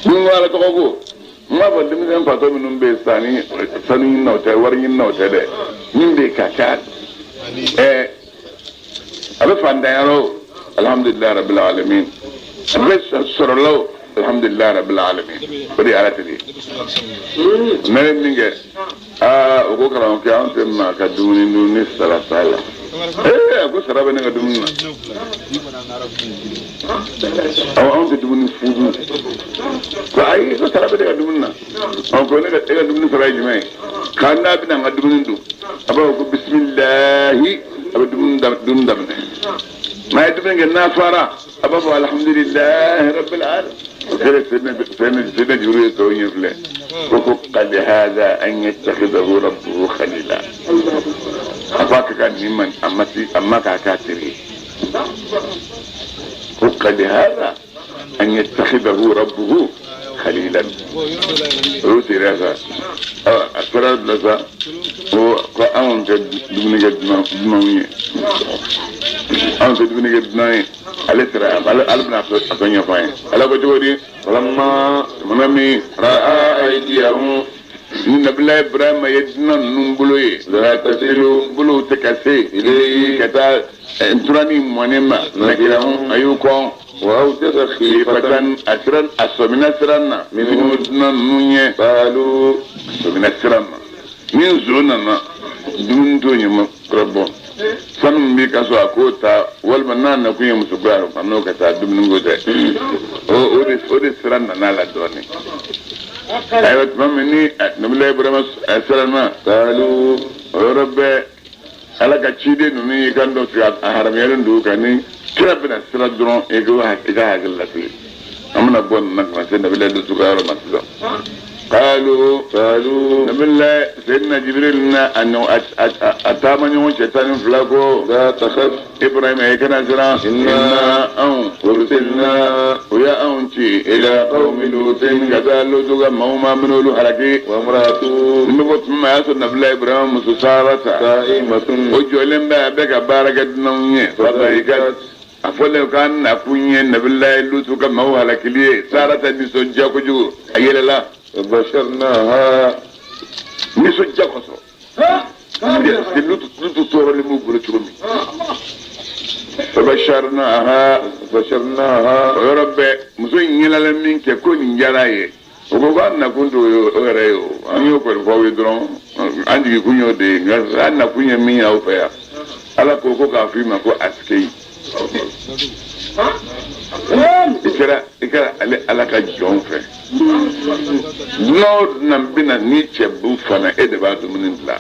ni ko ala tɔgɔ ko n b'a fɔ denmisɛn fatɔ minnu bɛ yen sisan ni sanu ɲininaw tɛ wari ɲininaw tɛ dɛ min bɛ yen ka k'a a bɛ fantanya o alhamdulilayi rabbil alamin a bɛ sɔrɔla o alhamdulilayi rabbil alamin. O de ye Ala teri ye. Ne ye min kɛ, aa, o ko karamɔgɔkɛ, anw tɛ maa ka dumuni dun ni sara t'a la. Ee, a ko sara bɛ ne ka dumuni na. Awɔ, anw tɛ dumuni fu dun. Ko ayi, ko sara bɛ ne ka dumuni na. Ɔ, ko ne ka e ka dumuni sara ye jumɛn ye? K'a n'a bɛna n ka dumuni dun, a b'a fɔ ko bisimilahi, a bɛ dumuni dun daminɛ. N'a ye dumuni kɛ, n'a fara, a b'a fɔ alhamdulilahi rabbil alamin. O kɛra Seyidina Jibril ye tɔw ɲɛ filɛ ko hukka li hada an yattakhidahu rabbuhu khalila. A ko a ka kan nin ma, a ma si a ma k'a k'a teri ye. Hukka li hada an yattakhidahu rabbuhu khalilan. O y'o teriya sa. A sera bila sa ko anw tɛ dumuni kɛ dunanw ye, anw tɛ dumuni kɛ dunan ye. Ale sera, ale bɛna a tɔ ɲɛfɔ an ye. Ala ko cogo di? Falamma Tumana min ra'a aydiyahum ni Nabila Ibrahima ye dunan ninnu bolo ye, la tasilu bolow tɛ ka se ilayhi ka taa nturanin mɔni ma, nakirahum, a y'u kɔn. Wa awjasa khifatan khifatan, a siran, a sɔmina siran na minnu dunan ninnu ye. Qalu A sɔmina siran na ni nson nana dumuni t'o ɲɛ kɔrɔ bɔ, sanu min b'i ka so, a k'o ta, walima n'a nakun ye muso ko ye, a n'o ka taa dumuni ko tɛ. O de siran nana a la dɔɔnin. Ayiwa, tuma min ni Nabila Ibrahima siran na, qalu o yɔrɔ bɛɛ, Ala ka ciden ninnu y'i kan dɔ sigi, a haramuyalen don kan ni kira bɛna sira dɔrɔn, i ka hakili lasigi. An bɛna bɔ nin na ka na se Nabila Lutu ka yɔrɔ ma sisan. Qalu qalu Nabila Seyidina Jibril na a ɲɔgɔn a taama ɲɔgɔn cɛ 12 ko: la takhaf. Ibrahima, i kana siran. Inna anw ursilna o ye anw ci ila qawmi Lutin, ka taa Lutu ka maaw ma, min'olu halaki. Wa imra'atuhu N bɛ bɔ tuma min, a y'a sɔrɔ Nabila Ibrahima muso Sarata qa'imatun o jɔlen bɛ, a bɛ ka baara kɛ dunanw ye. Fadahikat, a fɔlen k'an nakun ye Nabila Lutu ka maaw halakili ye, Sarata nisɔndiya kojugu, a yɛlɛla. فبشرناها Nisɔndiya kosɔn, parce que Lutu tɔɔrɔlen b'u bolo cogo min. Fabasharnaha فبشرناها O yɔrɔ bɛɛ, muso in yɛlɛla min kɛ ko nin diyara a ye, o ko k'an nakun t'o ye, o yɛrɛ ye o an y'o kɔni fɔ aw ye dɔrɔn, an jigi kun y'o de ye, nka an nakun ye min ye aw fɛ yan, Ala ko k'a fɔ i ma ko asikeyi, i kɛra ale Ala ka jɔn fɛ. Dunan o dunan bɛna ni cɛ bu fana, e de b'a dumuni dilan.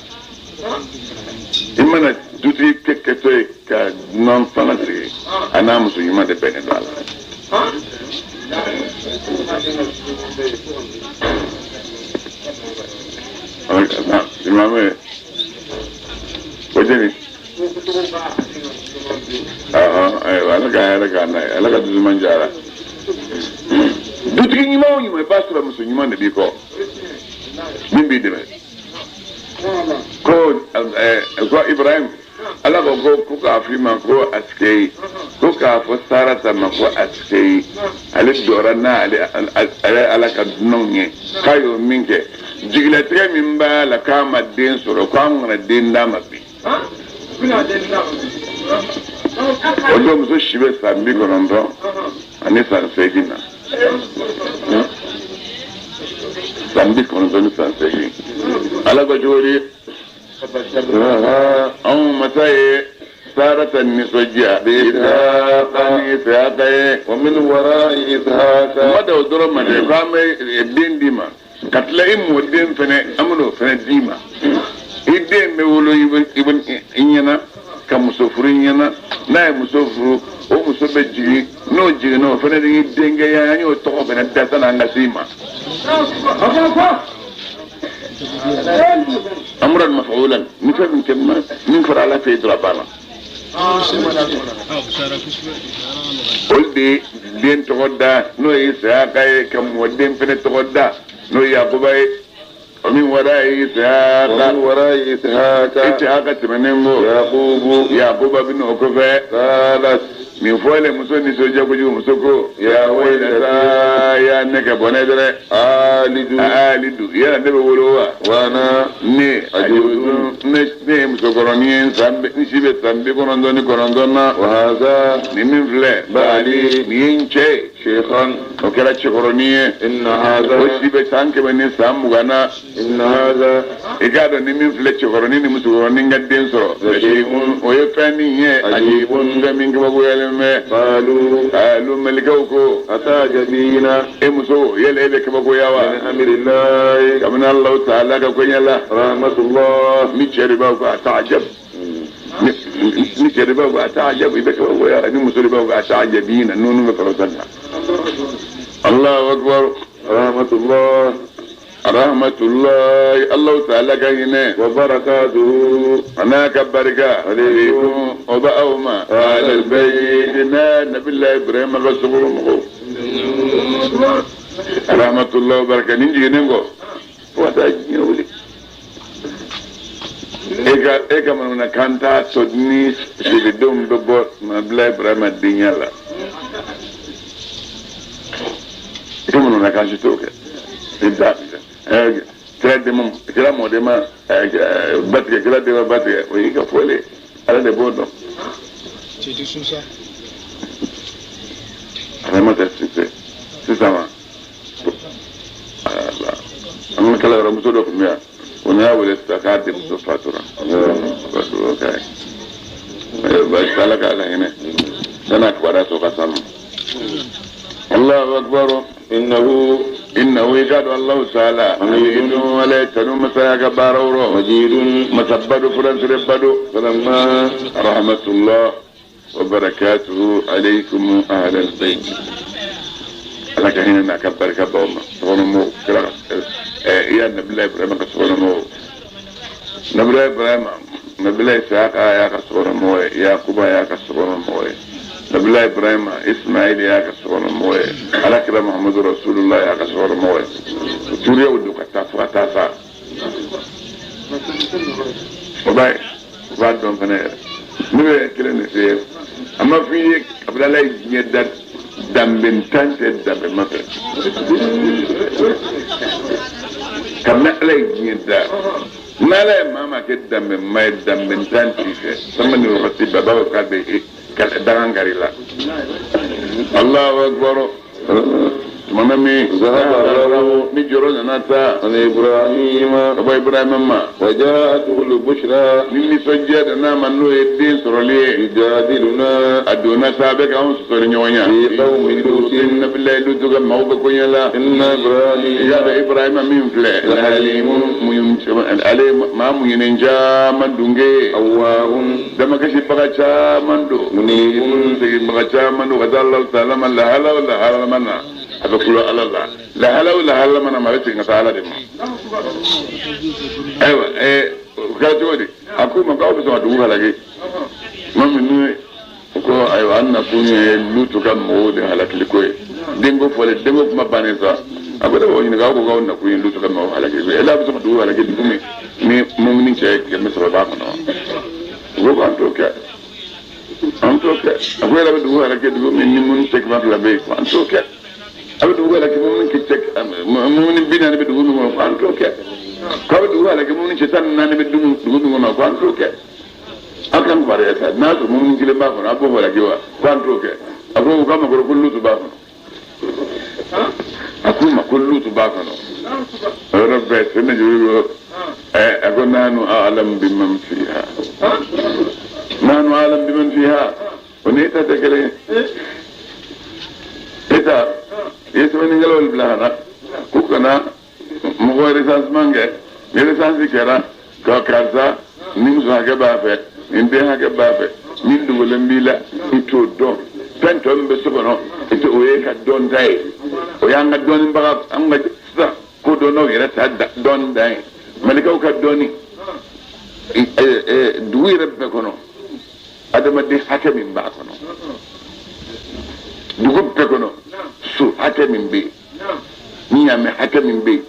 I mana dutigi kɛ kɛtɔ ye ka dunan fana sigi, a n'a muso ɲuman de bɛnnen don a la. Imam o jeni, ayiwa, Ala ka hɛrɛ k'an n'a ye, Ala ka dusuman jara. Dutigi ɲuman o ɲuman, i b'a sɔrɔ muso ɲuman de b'i kɔ min b'i dɛmɛ. Ko ko Ibrahim, Ala ko k'a fɔ i ma ko asikeyi, ko k'a fɔ Sarata ma ko asikeyi, ale jɔra n'ale ale Ala ka dunanw ye, k'a y'o min kɛ, jigilatigɛ min b'a la k'a ma den sɔrɔ, k'an kana den d'a ma bi. O don, muso si bɛ san 98 ni san 8 na, san 98 ni san 8. Ala ko cogo di? فبشرناها Anw masa ye Sarata nisɔndiya بإسحاق ni Isaka ye. ومن وراء إسحاق Ma da o dɔrɔn ma dɛ, k'an bɛ den d'i ma ka tila i mɔden fɛnɛ, an bɛn'o fɛnɛ d'i ma. I den bɛ wolo i bɛ i bɛ i ɲɛna ka muso furu i ɲɛna. N'a ye muso furu, o muso bɛ jigin, n'o jiginna, o fɛnɛ de y'i denkɛ ye. An y'o tɔgɔ fɛnɛ da sanni an ka s'i ma. Amuran mafaulan ni fɛn min kɛ ma min fɔra Ala fɛ yen dɔrɔn, a banna. Olu de ye den tɔgɔ da, n'o ye Isaka ye, ka mɔden fɛnɛ tɔgɔ da, n'o ye Yakuba ye. O min wara ye Isaka. ومن وراء إسحاق Isaka tɛmɛnen kɔ, يعقوب Yakuba bɛ n'o kɔfɛ. قالت Nin fɔlen, muso nisɔndiya kojugu. Muso ko: يا waylata, ya ne ka bɔnɛ dɛrɛ. آلد Alidu, yala ne bɛ wolo wa? وأنا Ne ajuzu, ne ye musokɔrɔnin ye, n si bɛ san 99 na. وهذا Nin min filɛ, بعلي nin ye n cɛ ye. شيخا o kɛra cɛkɔrɔnin ye. إن هذا o si bɛ san 120 na. إن هذا i k'a dɔn ni min filɛ cɛkɔrɔnin ni musokɔrɔnin ka den sɔrɔ o ye fɛn min ye ajibun fɛn min kabakoyalen bɛ. قالوا alu malikaw ko أتعجبين e muso yala e bɛ kabakoya wa. من أمر الله kabini Alahu taala ka koɲɛ la. رحمة الله ni cɛ de b'a fɔ a ta'ajab ni cɛ de b'a fɔ a ta'ajab i bɛ kabakoya ni muso de b'a fɔ a ta'ajabina nunu bɛ kɔrɔta na. Allahu akbar. رحمة الله rahmatullahi Allahu taala ka hinɛ. وبركاته a n'a ka barika. عليكم o bɛ aw ma. أهل البيت na nabilayi Ibrahima ka sokɔrɔ mɔgɔw. rahmatullahi wa baraka nin jiginnen kɔ fo ka taa diɲɛ wuli. E ka manamanakan t'a tɔ ni siridenw bɛ bɔ nabilayi Ibrahima denya la. I ka manamanakan si t'o kɛ. I da kira denma kira mɔden ma ba tigɛ kira denma ba tigɛ o y'i ka fɔlen ye Ala de b'o dɔn. Adama tɛ sisan ma an ka kɛlɛyɔrɔmuso dɔ tun bɛ yan o n'a wele sisan k'a denmuso fatura ka dugawu k'a ye baasi Ala k'a lahinɛ san'a kibaruya tɔ ka s'a ma. Allahu akbar. إنه إنه يكاد الله تعالى حميد ولا يتنو مسايا كبارورو مجيد مسبدو فرنس ربدو فلما رحمة الله وبركاته عليكم أهل البيت. لك هنا كبر كبر سبحان الله يا نبي الله إبراهيم سبحان الله نبي الله إبراهيم نبي الله إسحاق يا سبحان الله يعقوب يا سبحان الله نبي الله إبراهيم إسماعيل يا سبحان الله على كلام محمد رسول الله يا سبحان الله سوريا ودك تاسا وباي بعد دون فنير نبي كلام نسير أما في قبل الله يدد dambentan tɛ danbe ma fɛ kabini Ala ye diɲɛ da n'Ala ye maa maa kɛ danbe ma ye danbentan t'i fɛ sama ni wagati bɛɛ b'a fɔ k'a bɛ dagan kari la. Allahu akbar. Tuma min ni jɔrɔ nana taa عن إبراهيم ka bɔ Ibrahima ma وجاءته البشرى ni nisɔndiya nana ma n'o ye den sɔrɔli ye يجادلنا a donna sa a bɛ k'anw sɔsɔli ɲɔgɔn ɲɛ. في قوم لوط Nabilayi Lutu ka maaw bɛ koɲɛ la. إن إبراهيم I y'a dɔn Ibrahima min filɛ ale maa muɲunen caman dunge أواه damakasibaga caman don منيب seginbaga caman don ka taa Alahu taala ma lahala o lahala ma na a bɛ kulo Ala la lahala o lahala ma na ma a bɛ segin ka taa Ala de ma. Ayiwa o kɛra cogo di a ko ma k'aw bɛ sɔn ka dugu halaki tuma min n'u ko ayiwa an nakun ye Lutu ka mɔgɔw de halakili ko ye denko fɔlen denko kuma bannen sa a ko ne b'aw ɲininka aw ko k'aw nakun ye Lutu ka mɔgɔw halakili ko ye e la bɛ sɔn ka dugu halaki dugu min ni mumuni cɛ 300 b'a kɔnɔ u ko k'an t'o kɛ an t'o kɛ a ko yɛrɛ bɛ dugu halaki dugu min ni mumuni cɛ 200 bɛ yen ko an t'o kɛ a bɛ dugu halaki mumuni cɛ mumuni 40 bɛ dugu min kɔnɔ ko an t'o kɛ k'a bɛ dugu halaki mumuni cɛ 14 bɛ dugu min kɔnɔ ko an t'o kɛ aw kan kibaruya sa n'a sɔrɔ mumuni kelen b'a kɔnɔ a b'o halaki wa ko an t'o kɛ a ko k'a ma ko Lutu b'a kɔnɔ a k'u ma ko Lutu b'a kɔnɔ o yɔrɔ bɛɛ sɛnɛ joli ko a ko nahnu a'lamu biman fiha nahnu a'lamu biman fiha o ni e ta tɛ kelen ye e ta i ye sɛbɛnnikɛlaw bila ka na k'u kana mɔgɔ recensement kɛ ni recensement kɛra ka karisa ni muso hakɛ b'a fɛ ni den hakɛ b'a fɛ min dogolen b'i la i t'o dɔn fɛn tɔ min bɛ so kɔnɔ i t'o o ye ka dɔn ta ye o y'an ka dɔnnibaga an ka sisan ko dɔnnaw yɛrɛ ta dɔnni dan ye malikaw ka dɔnni dugu yɛrɛ bɛɛ kɔnɔ adamaden hakɛ min b'a kɔnɔ dugu bɛɛ kɔnɔ so hakɛ min bɛ yen ɲaamɛ hakɛ min bɛ yen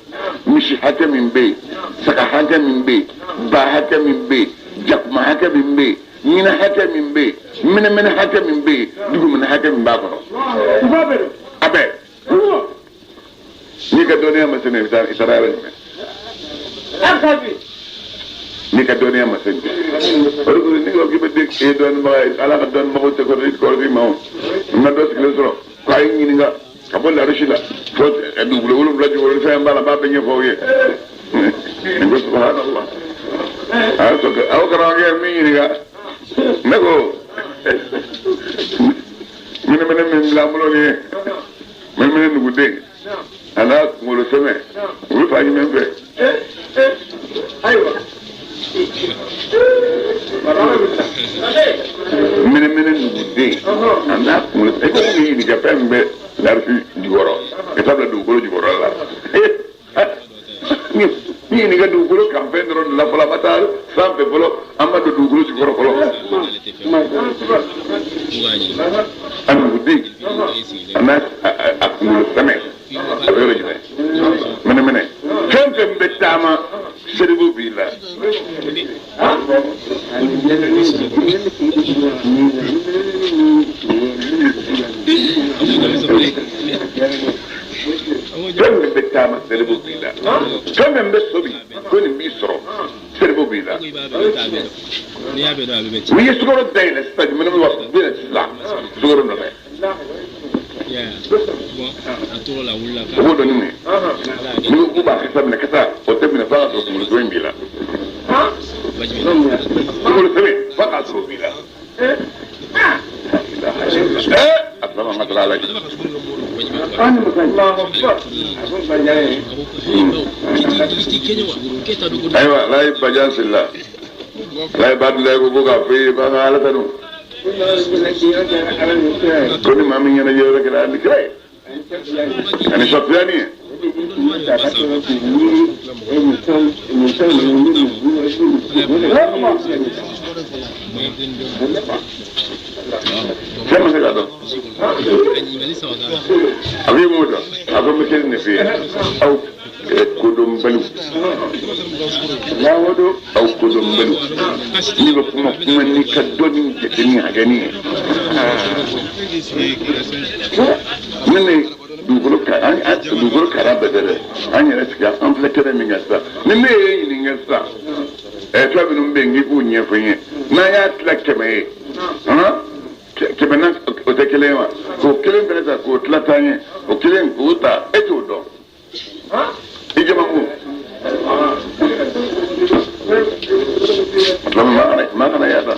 misi hakɛ min bɛ yen saga hakɛ min bɛ yen ba hakɛ min bɛ yen jakuma hakɛ min bɛ yen ɲinɛ hakɛ min bɛ yen mɛnɛmɛnɛ hakɛ min bɛ yen dugumɛnɛ hakɛ min b'a kɔnɔ a bɛɛ n'i ka dɔnniya ma se nin i taara yɔrɔ jumɛn n'i ka dɔnniya ma se nin o de kosɔn n'i ko k'i bɛ den e dɔnnibaga ye Ala ka dɔnnibagaw tɛ kɔrɔ kɔrɔ ma o n ma dɔ sigilen sɔrɔ ko A ye n ɲininka ka bɔ larisi la fo dugukolo wolonwula jukɔrɔ fɛn b'a la n b'a bɛɛ ɲɛfɔ aw ye. Nin ko subhanallah. A y'a sɔrɔ aw karamɔgɔkɛ min ɲininka ne ko mɛnɛmɛnɛ min bila an bolo nin ye mɛnɛmɛnɛ nuguden a n'a kunkolo sɛmɛ u bɛ fan jumɛn fɛ. Ayiwa. Mɛnɛmɛnɛ nuguden a n'a kunkolo e ko k'i ɲininka fɛn min bɛ larisi jukɔrɔ ka taa bila dugukolo jukɔrɔ la. Ni ɲininka dugukolo kan fɛn dɔrɔn de la fɔlɔ a ma taa sanfɛ fɔlɔ an ma don dugukolo jukɔrɔ fɔlɔ. A nuguden a n'a a kunkolo sɛmɛ a bɛ yɔrɔ jumɛn mɛnɛmɛnɛ fɛn fɛn bɛ taama seribu b'i la. Fɛn min bɛ taama seribu b'i la fɛn min bɛ sobi ko nin b'i sɔrɔ seribu b'i la. N'i ye sukaro dayɛlɛ sisan jumɛn bɛ na sisan sukaro nɔfɛ. O b'o dɔn ni mun ye n'i ko k'u b'a kasa minɛ kasa o tɛ minɛ f'a ka sɔrɔ kunkolo dɔ in b'i la. Kunkolo sɛbɛn f'a k'a sɔrɔ o b'i la. A sɔrɔ an ka taa ala ye. Ayiwa ala ye bajan sirila ala ye badula ko ko k'a fɔ i ye k'an ka ala tanu. Ko ni maa min ɲɛnajɛ yɔrɔ kɛra ani kira ye ani sɔfiyani ye. Fɛn ma se k'a dɔn. A b'i mun dɔn a ko n bɛ kelen de f'i ye aw kodɔnbaliw aw kodɔnbaliw n'i bɛ kuma kuma n'i ka dɔnni jate ni hakɛni ye. Ne ne dugukolo dugukolo kara bɛɛ tɛ dɛ an yɛrɛ sigi an filɛ kɛnɛ min kan sisan ni ne y'e ɲininka sisan fɛn minnu bɛ yen k'i k'u ɲɛfɔ n ye n'an y'a tila 100 ye kɛmɛ na o tɛ kelen ye wa k'o kelen fɛnɛ ta k'o tila tan ye o kelen k'o ta e t'o dɔn i jamaku maa kana yaada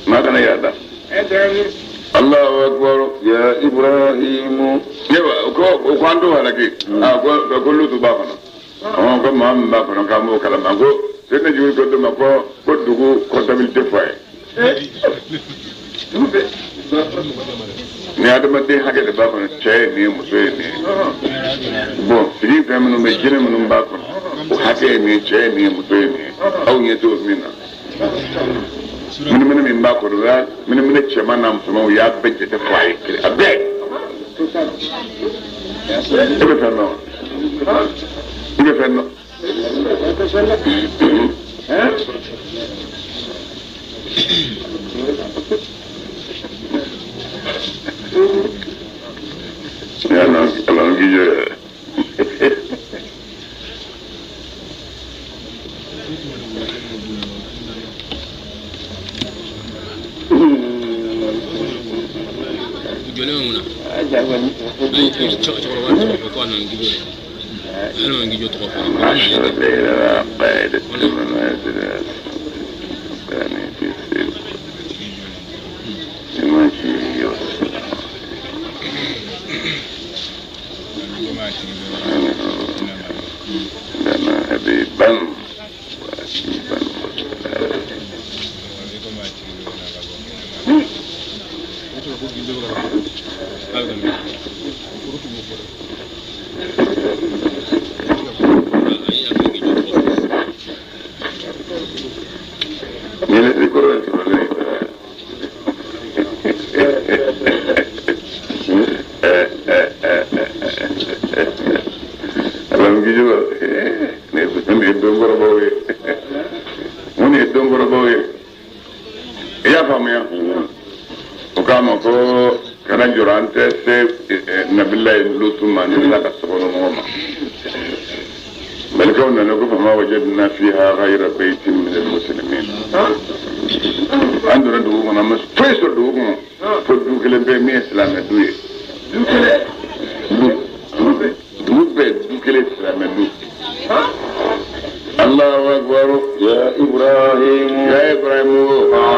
maa kana yaada. Allahu akbar ya Ibrahim. Yewa ko ko an t'o halaki a ko Lutu b'a kɔnɔ ko maa min b'a kɔnɔ k'an b'o kalama ko Seyidina Jibril ko dɔ ma ko dugu comptabilité fɔ a ye. Ni adamaden hakɛ de b'a kɔnɔ cɛ ye nin ye muso ye nin ye bon sigi fɛn minnu bɛ jinɛ minnu b'a kɔnɔ o hakɛ ye nin ye cɛ ye nin ye muso ye nin ye aw ɲɛ t'o min na. Mɛnɛmɛnɛ min b'a kɔnɔ o y'a mɛnɛmɛnɛ cɛman n'a musoman u y'a bɛɛ jate fɔ a ye kelen a bɛɛ. E bɛ fɛn dɔn wa? I bɛ fɛn dɔn? Ala k'i jɔ yɛrɛ. An donna dugu kɔnɔ an ma foyi sɔrɔ dugu kɔnɔ fo du kelen bɛ yen min ye silamɛ du ye. Dugu bɛɛ du kelen silamɛ du. Allahu akbar. Ya Ibrahim. Ya Ibrahim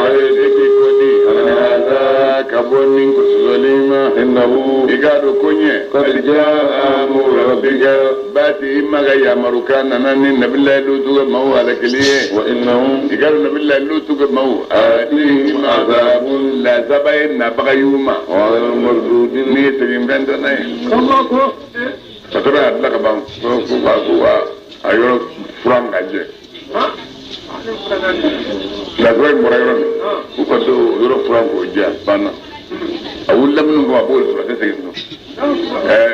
e k'i kɔ di hada ka bɔ nin sɔsɔli ma. Innahu. I k'a dɔn ko ɲɛ. Qad jaa amru rabbika. Baati i ma ka yamarukan nana ni nabilayi Lutu ka maaw halakili ye. Wa innahum. I k'a dɔn nabilayi Lutu ka maaw. Atihim azabun lazaba ye nabaga y'u ma. Ghayru mardudin. Ni ye segin fɛn tɛ n'a ye. Patɔrɔn y'a bila ka ban ko ka a yɔrɔ furan ka jɛ. Lazaba in bɔra yɔrɔ min k'u ka to yɔrɔ furan k'o jɛ a banna. A wulila minnu kɔ a b'olu sɔrɔ a tɛ segin tun.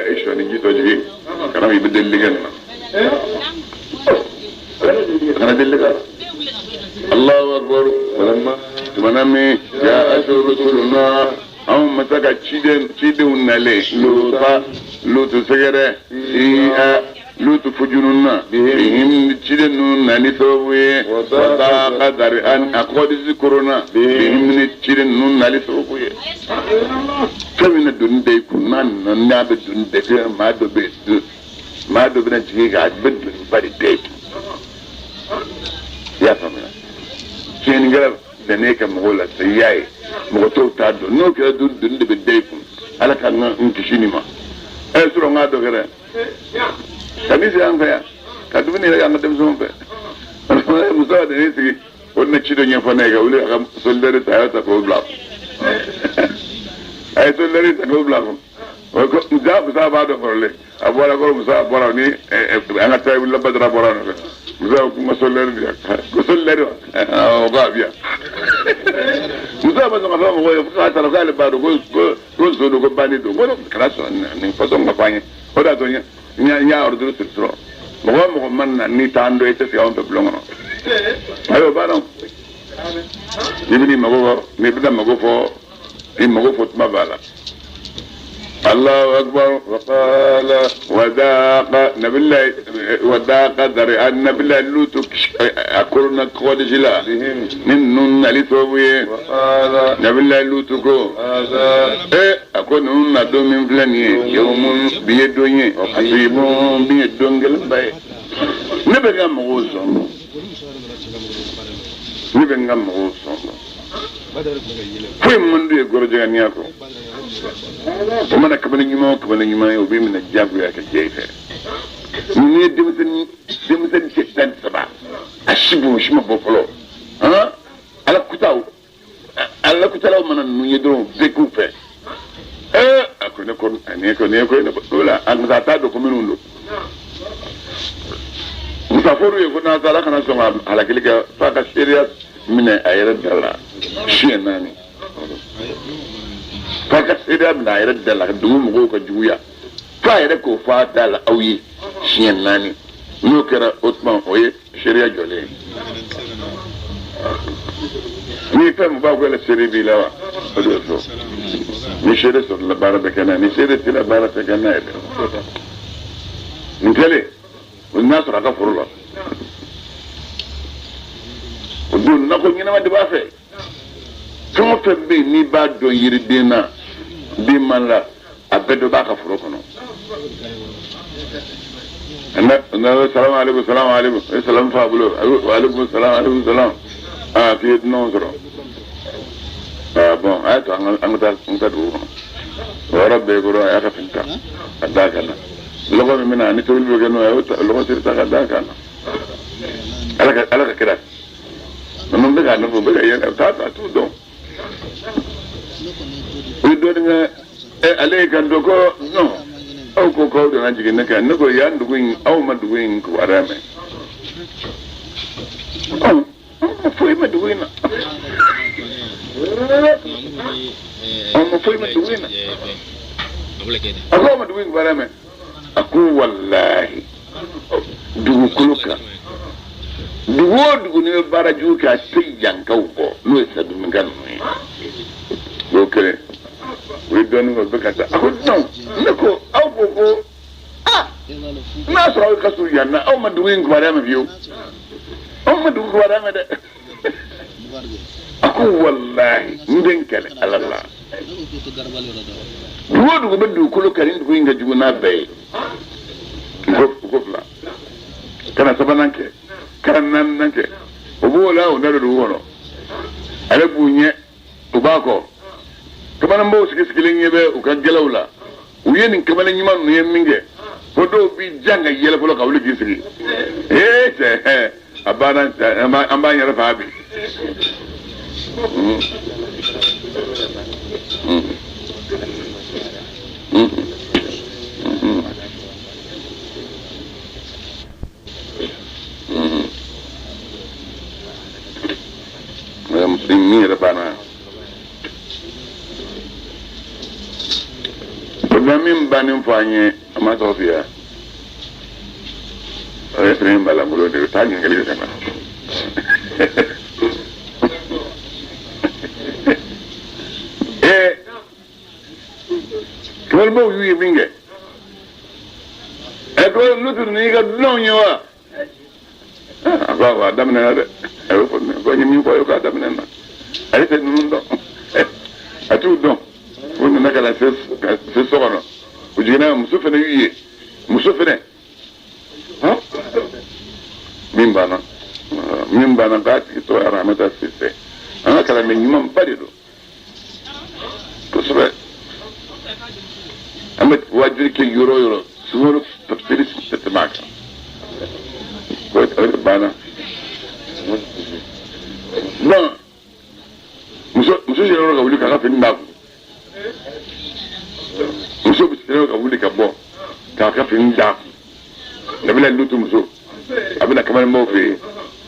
E sɔni ji tɔ jigin kana i bɛ delili kɛ nin na. Kana delili kɛ. Allahu akbar. Tumana min ja'at rusuluna anw masa ka cidenw nalen Luta Lutu sɛgɛrɛ Lutu fujununa bihim ciden ninnu nali sababu ye wa daqa dari'an a kɔdisi korona bihim ni ciden ninnu nali sababu ye. Fɛn min na doni da i kun n'a nana n'a bɛ doni da i kun maa dɔ bɛ maa dɔ bɛna jigin kan a bɛ doni ba de da i kun. I y'a faamuya tiɲɛnikɛla bɛnnen ka mɔgɔw la sa i y'a ye mɔgɔ tɔw t'a dɔn n'o kɛra doni de bɛ da i kun ala ka n kisi nin ma. Ɛ sɔrɔ n k'a dɔ kɛra ka min se an fɛ yan ka dumuni yɛrɛ kɛ an ka denmisɛnw fɛ muso ka deni sigi o na ci dɔ ɲɛfɔ ne ye ka wuli a ka solidari ta a y'a ta k'o bila a ye solidari ta k'o bila kun ja musa b'a dɔn kɔrɔlen a bɔra kɔrɔ musa bɔra ni an ka taa wulila badara bɔra nɔfɛ musa ko n ka solidari di yan ko solidari wa o ko a bi yan musa ma sɔn ka fɔ mɔgɔw ye k'a taara k'ale b'a dɔn ko ko nson don ko bandi don ko kana sɔn nin fasɔn ka fɔ an ye o de y'a to n y'a ordre siri sɔrɔ mɔgɔ o mɔgɔ mana na n'i t'an dɔn i tɛ sigi anw fɛ bulon kɔnɔ ayiwa o b'a dɔn n'i bɛn'i mago fɔ n'i bɛna mago fɔ i mago fɔ tuma b'a la. Allahu akbar. Wa qala. Wa daqa nabilayi wa daqa dari'an nabilayi Lutu a korona kɔgɔdisi la ni ninnu nali sababu ye. Wa qala. Nabilayi Lutu ko. A ko ninnu na don min filɛ nin ye yawmun bi ye don ye asibun bi ye don gɛlɛnba ye. Ne bɛ n ka mɔgɔw sɔn ne bɛ n ka mɔgɔw sɔn foyi man d'u ye gɔrɔjɛganiya kɔ. O mana kamalen ɲuman o kamalen ɲuman ye o b'i minɛ diyagoya ka jɛ i fɛ. N'i ye denmisɛnnin cɛ 13 a si b'o si ma bɔ fɔlɔ ala kutaw ala kutalaw mana ninnu ye dɔrɔn bɛɛ k'u fɛ. A ko ne ko nin ye ko nin ye ko ne ko la a musa t'a dɔn ko minnu don. Musa fɔr'u ye ko n'a taara kana sɔn ka halakili kɛ f'a ka seereya minɛ a yɛrɛ da la siɲɛ 4. F'a ka seereya minɛ a yɛrɛ da la dugu mɔgɔw ka juguya f'a yɛrɛ k'o fɔ a da la aw ye siɲɛ 4 n'o kɛra o tuma o ye seereya jɔlen ye. Ni fɛn min b'a ko la seere b'i la wa o de bɛ fɔ ni seere sɔrɔla baara bɛ kɛ n'a ye ni seere t'i la baara tɛ kɛ n'a ye dɛ. Nin kɛlen o n'a sɔrɔ a ka foro la o don nakɔ ɲɛnama de b'a fɛ. Fɛn o fɛn bɛ yen n'i b'a dɔn yiriden na den man la a bɛɛ dɔ b'a ka foro kɔnɔ. Salamu aleykum salamu aleykum e salamu fa bolo wa aleykum salam aleykum salam aa k'i ye dunanw sɔrɔ aa bɔn a y'a to an ka taa dugu kɔnɔ o yɔrɔ bɛɛ kɔrɔ a y'a ka fini ta ka d'a kan na lɔgɔ min bɛ na ni tobili bɛ kɛ n'o ye a y'o lɔgɔ siri ta ka d'a kan na ala ka kira ninnu bɛ k'a nɔfɛ u bɛ ka yɛlɛ u t'a t'u dɔn u ye dɔɔnin kɛ ale y'i kanto ko non aw ko k'aw donna jigin ne kan ne ko yan dugu in aw ma dugu in kibaruya mɛn anw ma foyi mɛn dugu in na anw ma foyi mɛn dugu in na a ko aw ma dugu in kibaruya mɛn a ko walahi dugukolo kan dugu o dugu n'i bɛ baara jugu kɛ a tɛ yankaw bɔ n'o ye saduminka ninnu ye o kelen u ye dɔɔnin kɛ u bɛ ka taa a ko non ne ko aw ko ko aa n'a sɔrɔ aw ka surun yan na aw ma dugu in kibaruya mɛn fiyewu aw ma dugu kibaruya mɛn dɛ a ko walahi n bɛ n kɛlɛ ala la Dugu o dugu bɛ dugukolo kan, nin dugu in ka jugu n'a bɛɛ ye. U ko fila ka na sabanan kɛ, ka na naaninan kɛ. O b'o la, o na don dugu kɔnɔ, ale b'u ɲɛ, u b'a kɔ. Kamalenbaw sigi sigilen ɲɛ bɛ u ka gɛlɛw la. U ye nin kamalen ɲuman ninnu ye min kɛ, fo dɔw b'i jan ka yɛlɛ fɔlɔ ka wuli k'i sigi. Ee cɛ, a banna, an b'an yɛrɛ faga bi. Min yɛrɛ banna, o bɛ min bannen fɔ an ye, a ma tɔgɔ f'i ye, o ye fɛn b'a la n bolo de, taa ɲininkali kɛ ka na. Ee, kamalenbaw y'u ye min kɛ, ɛ ko Lutu, n'i ka dunanw ye wa? A ko awɔ, a daminɛna dɛ. A y'o fɔ ko n ye min fɔ a ye k'a daminɛna. Ale tɛ ninnu dɔn, a t'u dɔn. U nana ka na se so kɔnɔ, u jiginna, muso fana y'u ye, muso fana hɔn min banna, min banna k'a tigi tɔgɔ ye Aramata Sise. An ka kalanden ɲumanba de don kosɛbɛ. An bɛ wajuli kɛ yɔrɔ o yɔrɔ, sunkalo tafsiri tɛ tɛmɛ a kan. O de banna. Bon, muso yɛrɛ ka wuli k'a ka fini d'a kun. Muso bɛ sira ka wuli ka bɔ k'a ka fini d'a kun. Nabila Lutu muso, a bɛna kamalenbaw fɛ yen.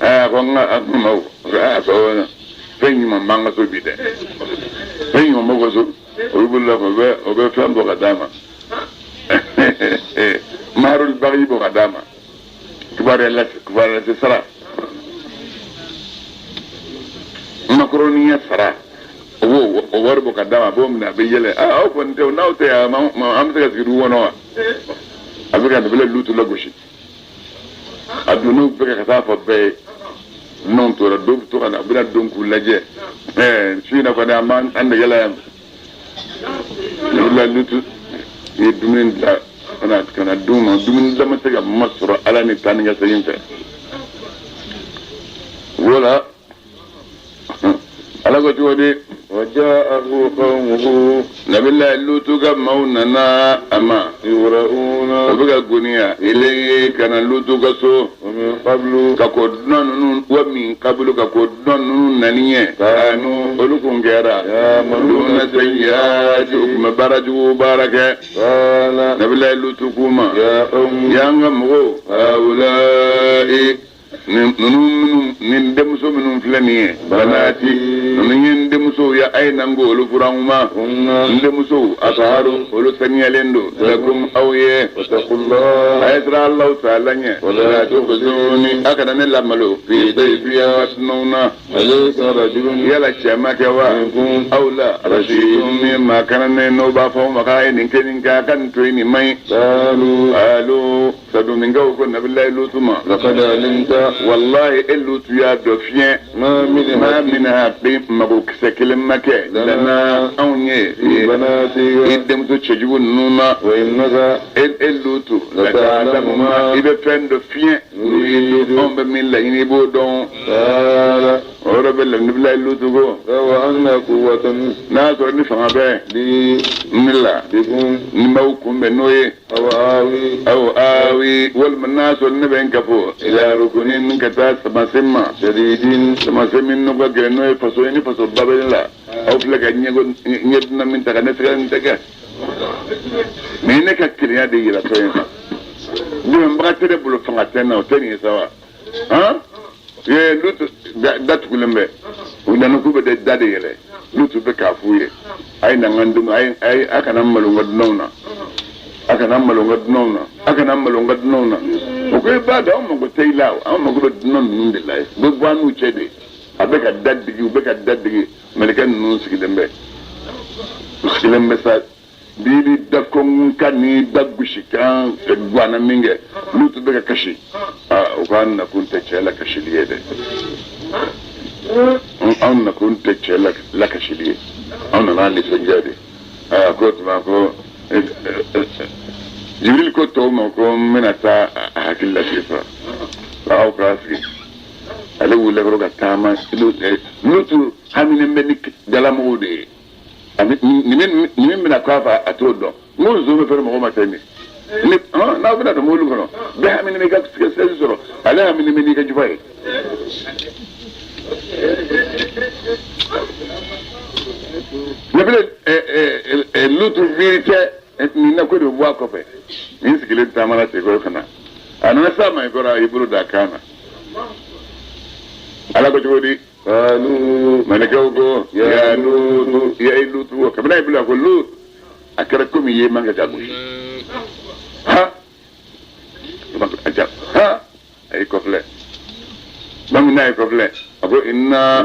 Aa, a ko n ka maaw, a ko fɛn ɲuman b'an ka so bi dɛ, fɛn ɲuman b'aw ka so. Olu bolila, o bɛ fɛn bɔ ka d'a ma, maharul bagi bɔ ka d'a ma, kibaruya lase sara, makaroniya sara, o b'o o wari bɔ ka d'a ma, a b'o minɛ, a bɛ yɛlɛ. Aa, aw kɔni tɛ, n'aw tɛ yan, an bɛ se ka sigi dugu kɔnɔ wa? A bɛ ka Nabila Lutu lagosi. A donn'u bɛɛ ka taa fɔ bɛɛ ye. Dunanw tora, dɔw bɛ to ka na, u bɛna don k'u lajɛ. Ɛɛ, su in na kɔni, an b'an an dɛgɛ la yan. Nabila Lutu ye dumuni dilan ka na d'u ma. Dumuni dilan ma se ka ma sɔrɔ Ala ni taa ni ka segin fɛ. Voilà, Ala ko cogo di? وجاءه قومه. Nabila Lutu ka maaw nana a ma. يهرعون. O bɛ ka goniya ele ka na Lutu ka so. ومن قبل. Ka kɔ dunan ninnu wa min kabulu, ka kɔ dunan ninnu nani ɲɛ, kanu olu kun kɛra يعملون duna sayyiati, u kun bɛ baara jugu baara kɛ. قال. Nabila Lutu k'u ma: يا قوم. Y'an ka mɔgɔw, haula'i, ninnu minnu, nin denmuso minnu filɛ nin ye, banati, ninnu ye n denmusow ye, a ye na n ko olu furu an ma. هن. N denmusow atharu, olu saniyalen don, lakum, aw ye. واتقوا الله. A ye siran Alahu taala ɲɛ. ولا تخزوني, a kana ne lamalo, fi dayfi, dunanw na. أليس رجل Yala cɛ ma kɛ wa منكم aw la rashidun, min maa kana ne n'o b'a fɔ ma k'a ye nin kɛ, nin kɛ, a ka nin to yen, nin man ɲi? قالوا. Alo saduminkaw ko Nabilayi Lutu ma: لقد علمت. Wallahi, e Lutu y'a dɔn fiɲɛ. ما من ma minha, bi mago kisɛ kelen ma kɛ lana, anw ye في i بناتك. denmuso cɛjugu ninnu na. وإنك E Lutu, lata'lamu ma, i bɛ fɛn dɔ fiɲɛ, نريد. anw bɛ min laɲini, i b'o dɔn. قال. O yɔrɔ bɛ Nabilayi Lutu ko: لو أن قوة n'a sɔrɔ ni fanga bɛ لي ne la بكم ni n b'aw kunbɛn n'o ye أو آوي aw awi, walima n'a sɔrɔ ne bɛ n kafo ila rukunin, ka taa samasen ma شديد samasen min n'o ka gɛlɛn, n'o ye faso ye, ni faso ba bɛ ne la. Aw filɛ ka ɲɛko ɲɛ dunan min ta ka ne sɛgɛrɛ, nin tɛ kɛ nin ye ne ka kelenya de yira tɔ in kan. Dɛmɛbaga tɛ ne bolo, fanga tɛ n na, o tɛ nin ye sa wa? Han ye Lutu da tugulen bɛ, u nana k'u bɛ da de yɛlɛ. Lutu bɛ k'a f'u ye: a ye na n ka dumuni, a ye a kana malo n ka dunanw na, a kana malo n ka dunanw na, a kana malo n ka dunanw na. O ko: i b'a dɔn, anw mago tɛ i la o, anw mago bɛ dunan ninnu de la ye, u bɛ bɔ an n'u cɛ de. A bɛ ka da digi, u bɛ ka da digi. Mɛlɛkɛ ninnu sigilen bɛ, u sigilen bɛ sa, n'i b'i da kɔnkɔn kan n'i da gosi kan guwanna min kɛ, Lutu bɛ ka kasi. Aa, o k'an nakun tɛ cɛ la kasili ye dɛ, anw nakun tɛ cɛ lakasili ye, anw nana nisɔndiya de. Aa ko tuma ko Jibril ko tɔw ma ko n bɛna taa a hakili lasigi fɔlɔ aw k'a sigi ale wulila kɔrɔ ka taama Lutu haminen bɛ ni dalamɔgɔw de ye nin min bɛna k'a fɛ a t'o dɔn n ko nson bɛ fɛrɛ mɔgɔ ma tɛ nin ni n'aw bɛna don mobili kɔnɔ bɛɛ haminen bɛ i ka sɛsi sɔrɔ ale haminen bɛ n'i ka jufa ye ne Lutu miiri tɛ nin na ko de bɛ bɔ a kɔfɛ nin sigilen taamana ten kɔrɔ ka na a nana s'a ma i kɔrɔ a y'i bolo da a kan na ala ko cogo di mɛlɛkɛw ko ya Lutu ya Lutu kabini a y'i bolo a ko Lutu a kɛra komi i ye man kɛ ka gosi ha ha a y'i kɔfilɛ bamanan n'a y'i kɔfilɛ a ko inna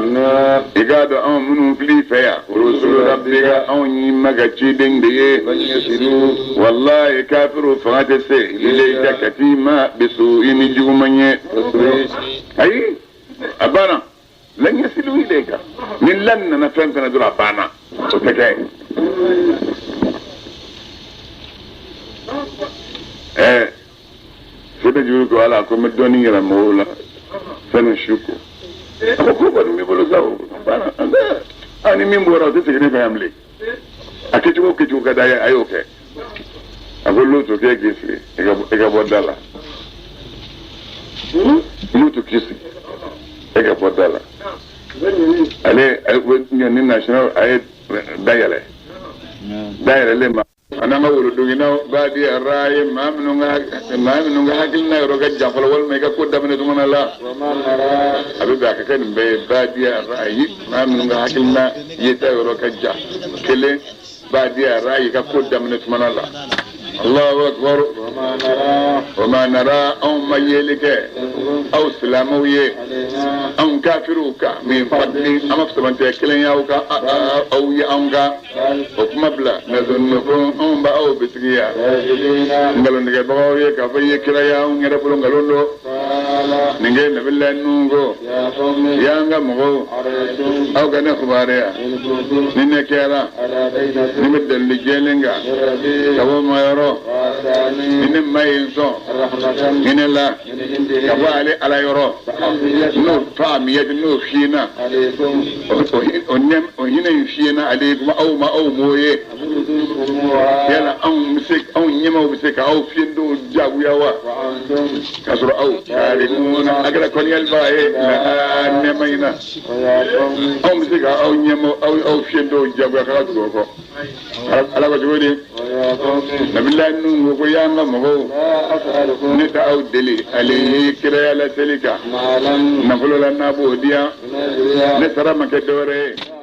i k'a dɔn anw minnu fil'i fɛ yan rusulu rabbika anw y'i ma ka ciden de ye walayi kafiriw fanga tɛ se ilayka ka t'i ma bisu'i ni juguman ye ayi a banna lan yasilu ilayka ni lan nana fɛn fɛn na dɔrɔn a banna o tɛ kɛ ɛɛ sɛbɛn juru ko ala ko n bɛ dɔɔnin yira mɔgɔw la sani su ko a ko ko kɔni b'i bolo sa o banna an bɛɛ a ni min bɔra o tɛ segin ne fɛ yan bilen a kɛcogo kɛcogo ka d'a ye a y'o kɛ a ko Lutu k'e k'i sigi i ka bɔ da la Lutu k'i sigi e ka bɔ da la ale ɲɔni national a ye da yɛlɛ da yɛlɛlen ma a n'an ka wolodoginnaw badi rayi maa minnu ka hakilina yɔrɔ ka jan fɔlɔ walima i ka ko daminɛ tuma la a bɛ bɛn a ka kɛ nin bɛɛ ye badi rayi maa minnu ka hakilina yeta yɔrɔ ka jan kelen badi rayi ka ko daminɛ tuma la Allahu akbar wa ma nara anw ma yeli kɛ aw silamɛw ye anw kafiriw kan min fadli an ma fisamantiya kelen y'aw kan aw ye anw kan o kuma bila nazunnukum anw b'aw bisigiya nkalontigɛbagaw ye k'a fɔ i ye kira ye anw yɛrɛ bolo nkalon don nin kɛ nabila nuhu ko y'an ka mɔgɔw aw ka ne kibaruya ni ne kɛra ni bɛ dalili jɛlen kan ka bɔ ma yɔrɔ ni ne ma ye n sɔn hinɛ la ka bɔ ale ala yɔrɔ n'o faamuyati n'o fiyena o hinɛ in fiyena ale kuma aw ma aw m'o ye yala anw bɛ se anw ɲɛmaaw bɛ se ka aw fiyentɔw jagoya wa k'a sɔrɔ aw karimuna a kɛra kɔniyalibaga ye nɛɛma in na anw bɛ se ka aw ɲɛmaaw aw fiyentɔw jagoya k'a ka tugu o kɔ ala ko cogo di nabila nuhu ko y'an ka mɔgɔw ne tɛ aw deli ale ye kiraya laseli kan nafolo la n'a b'o di yan ne sara ma kɛ dɔwɛrɛ ye.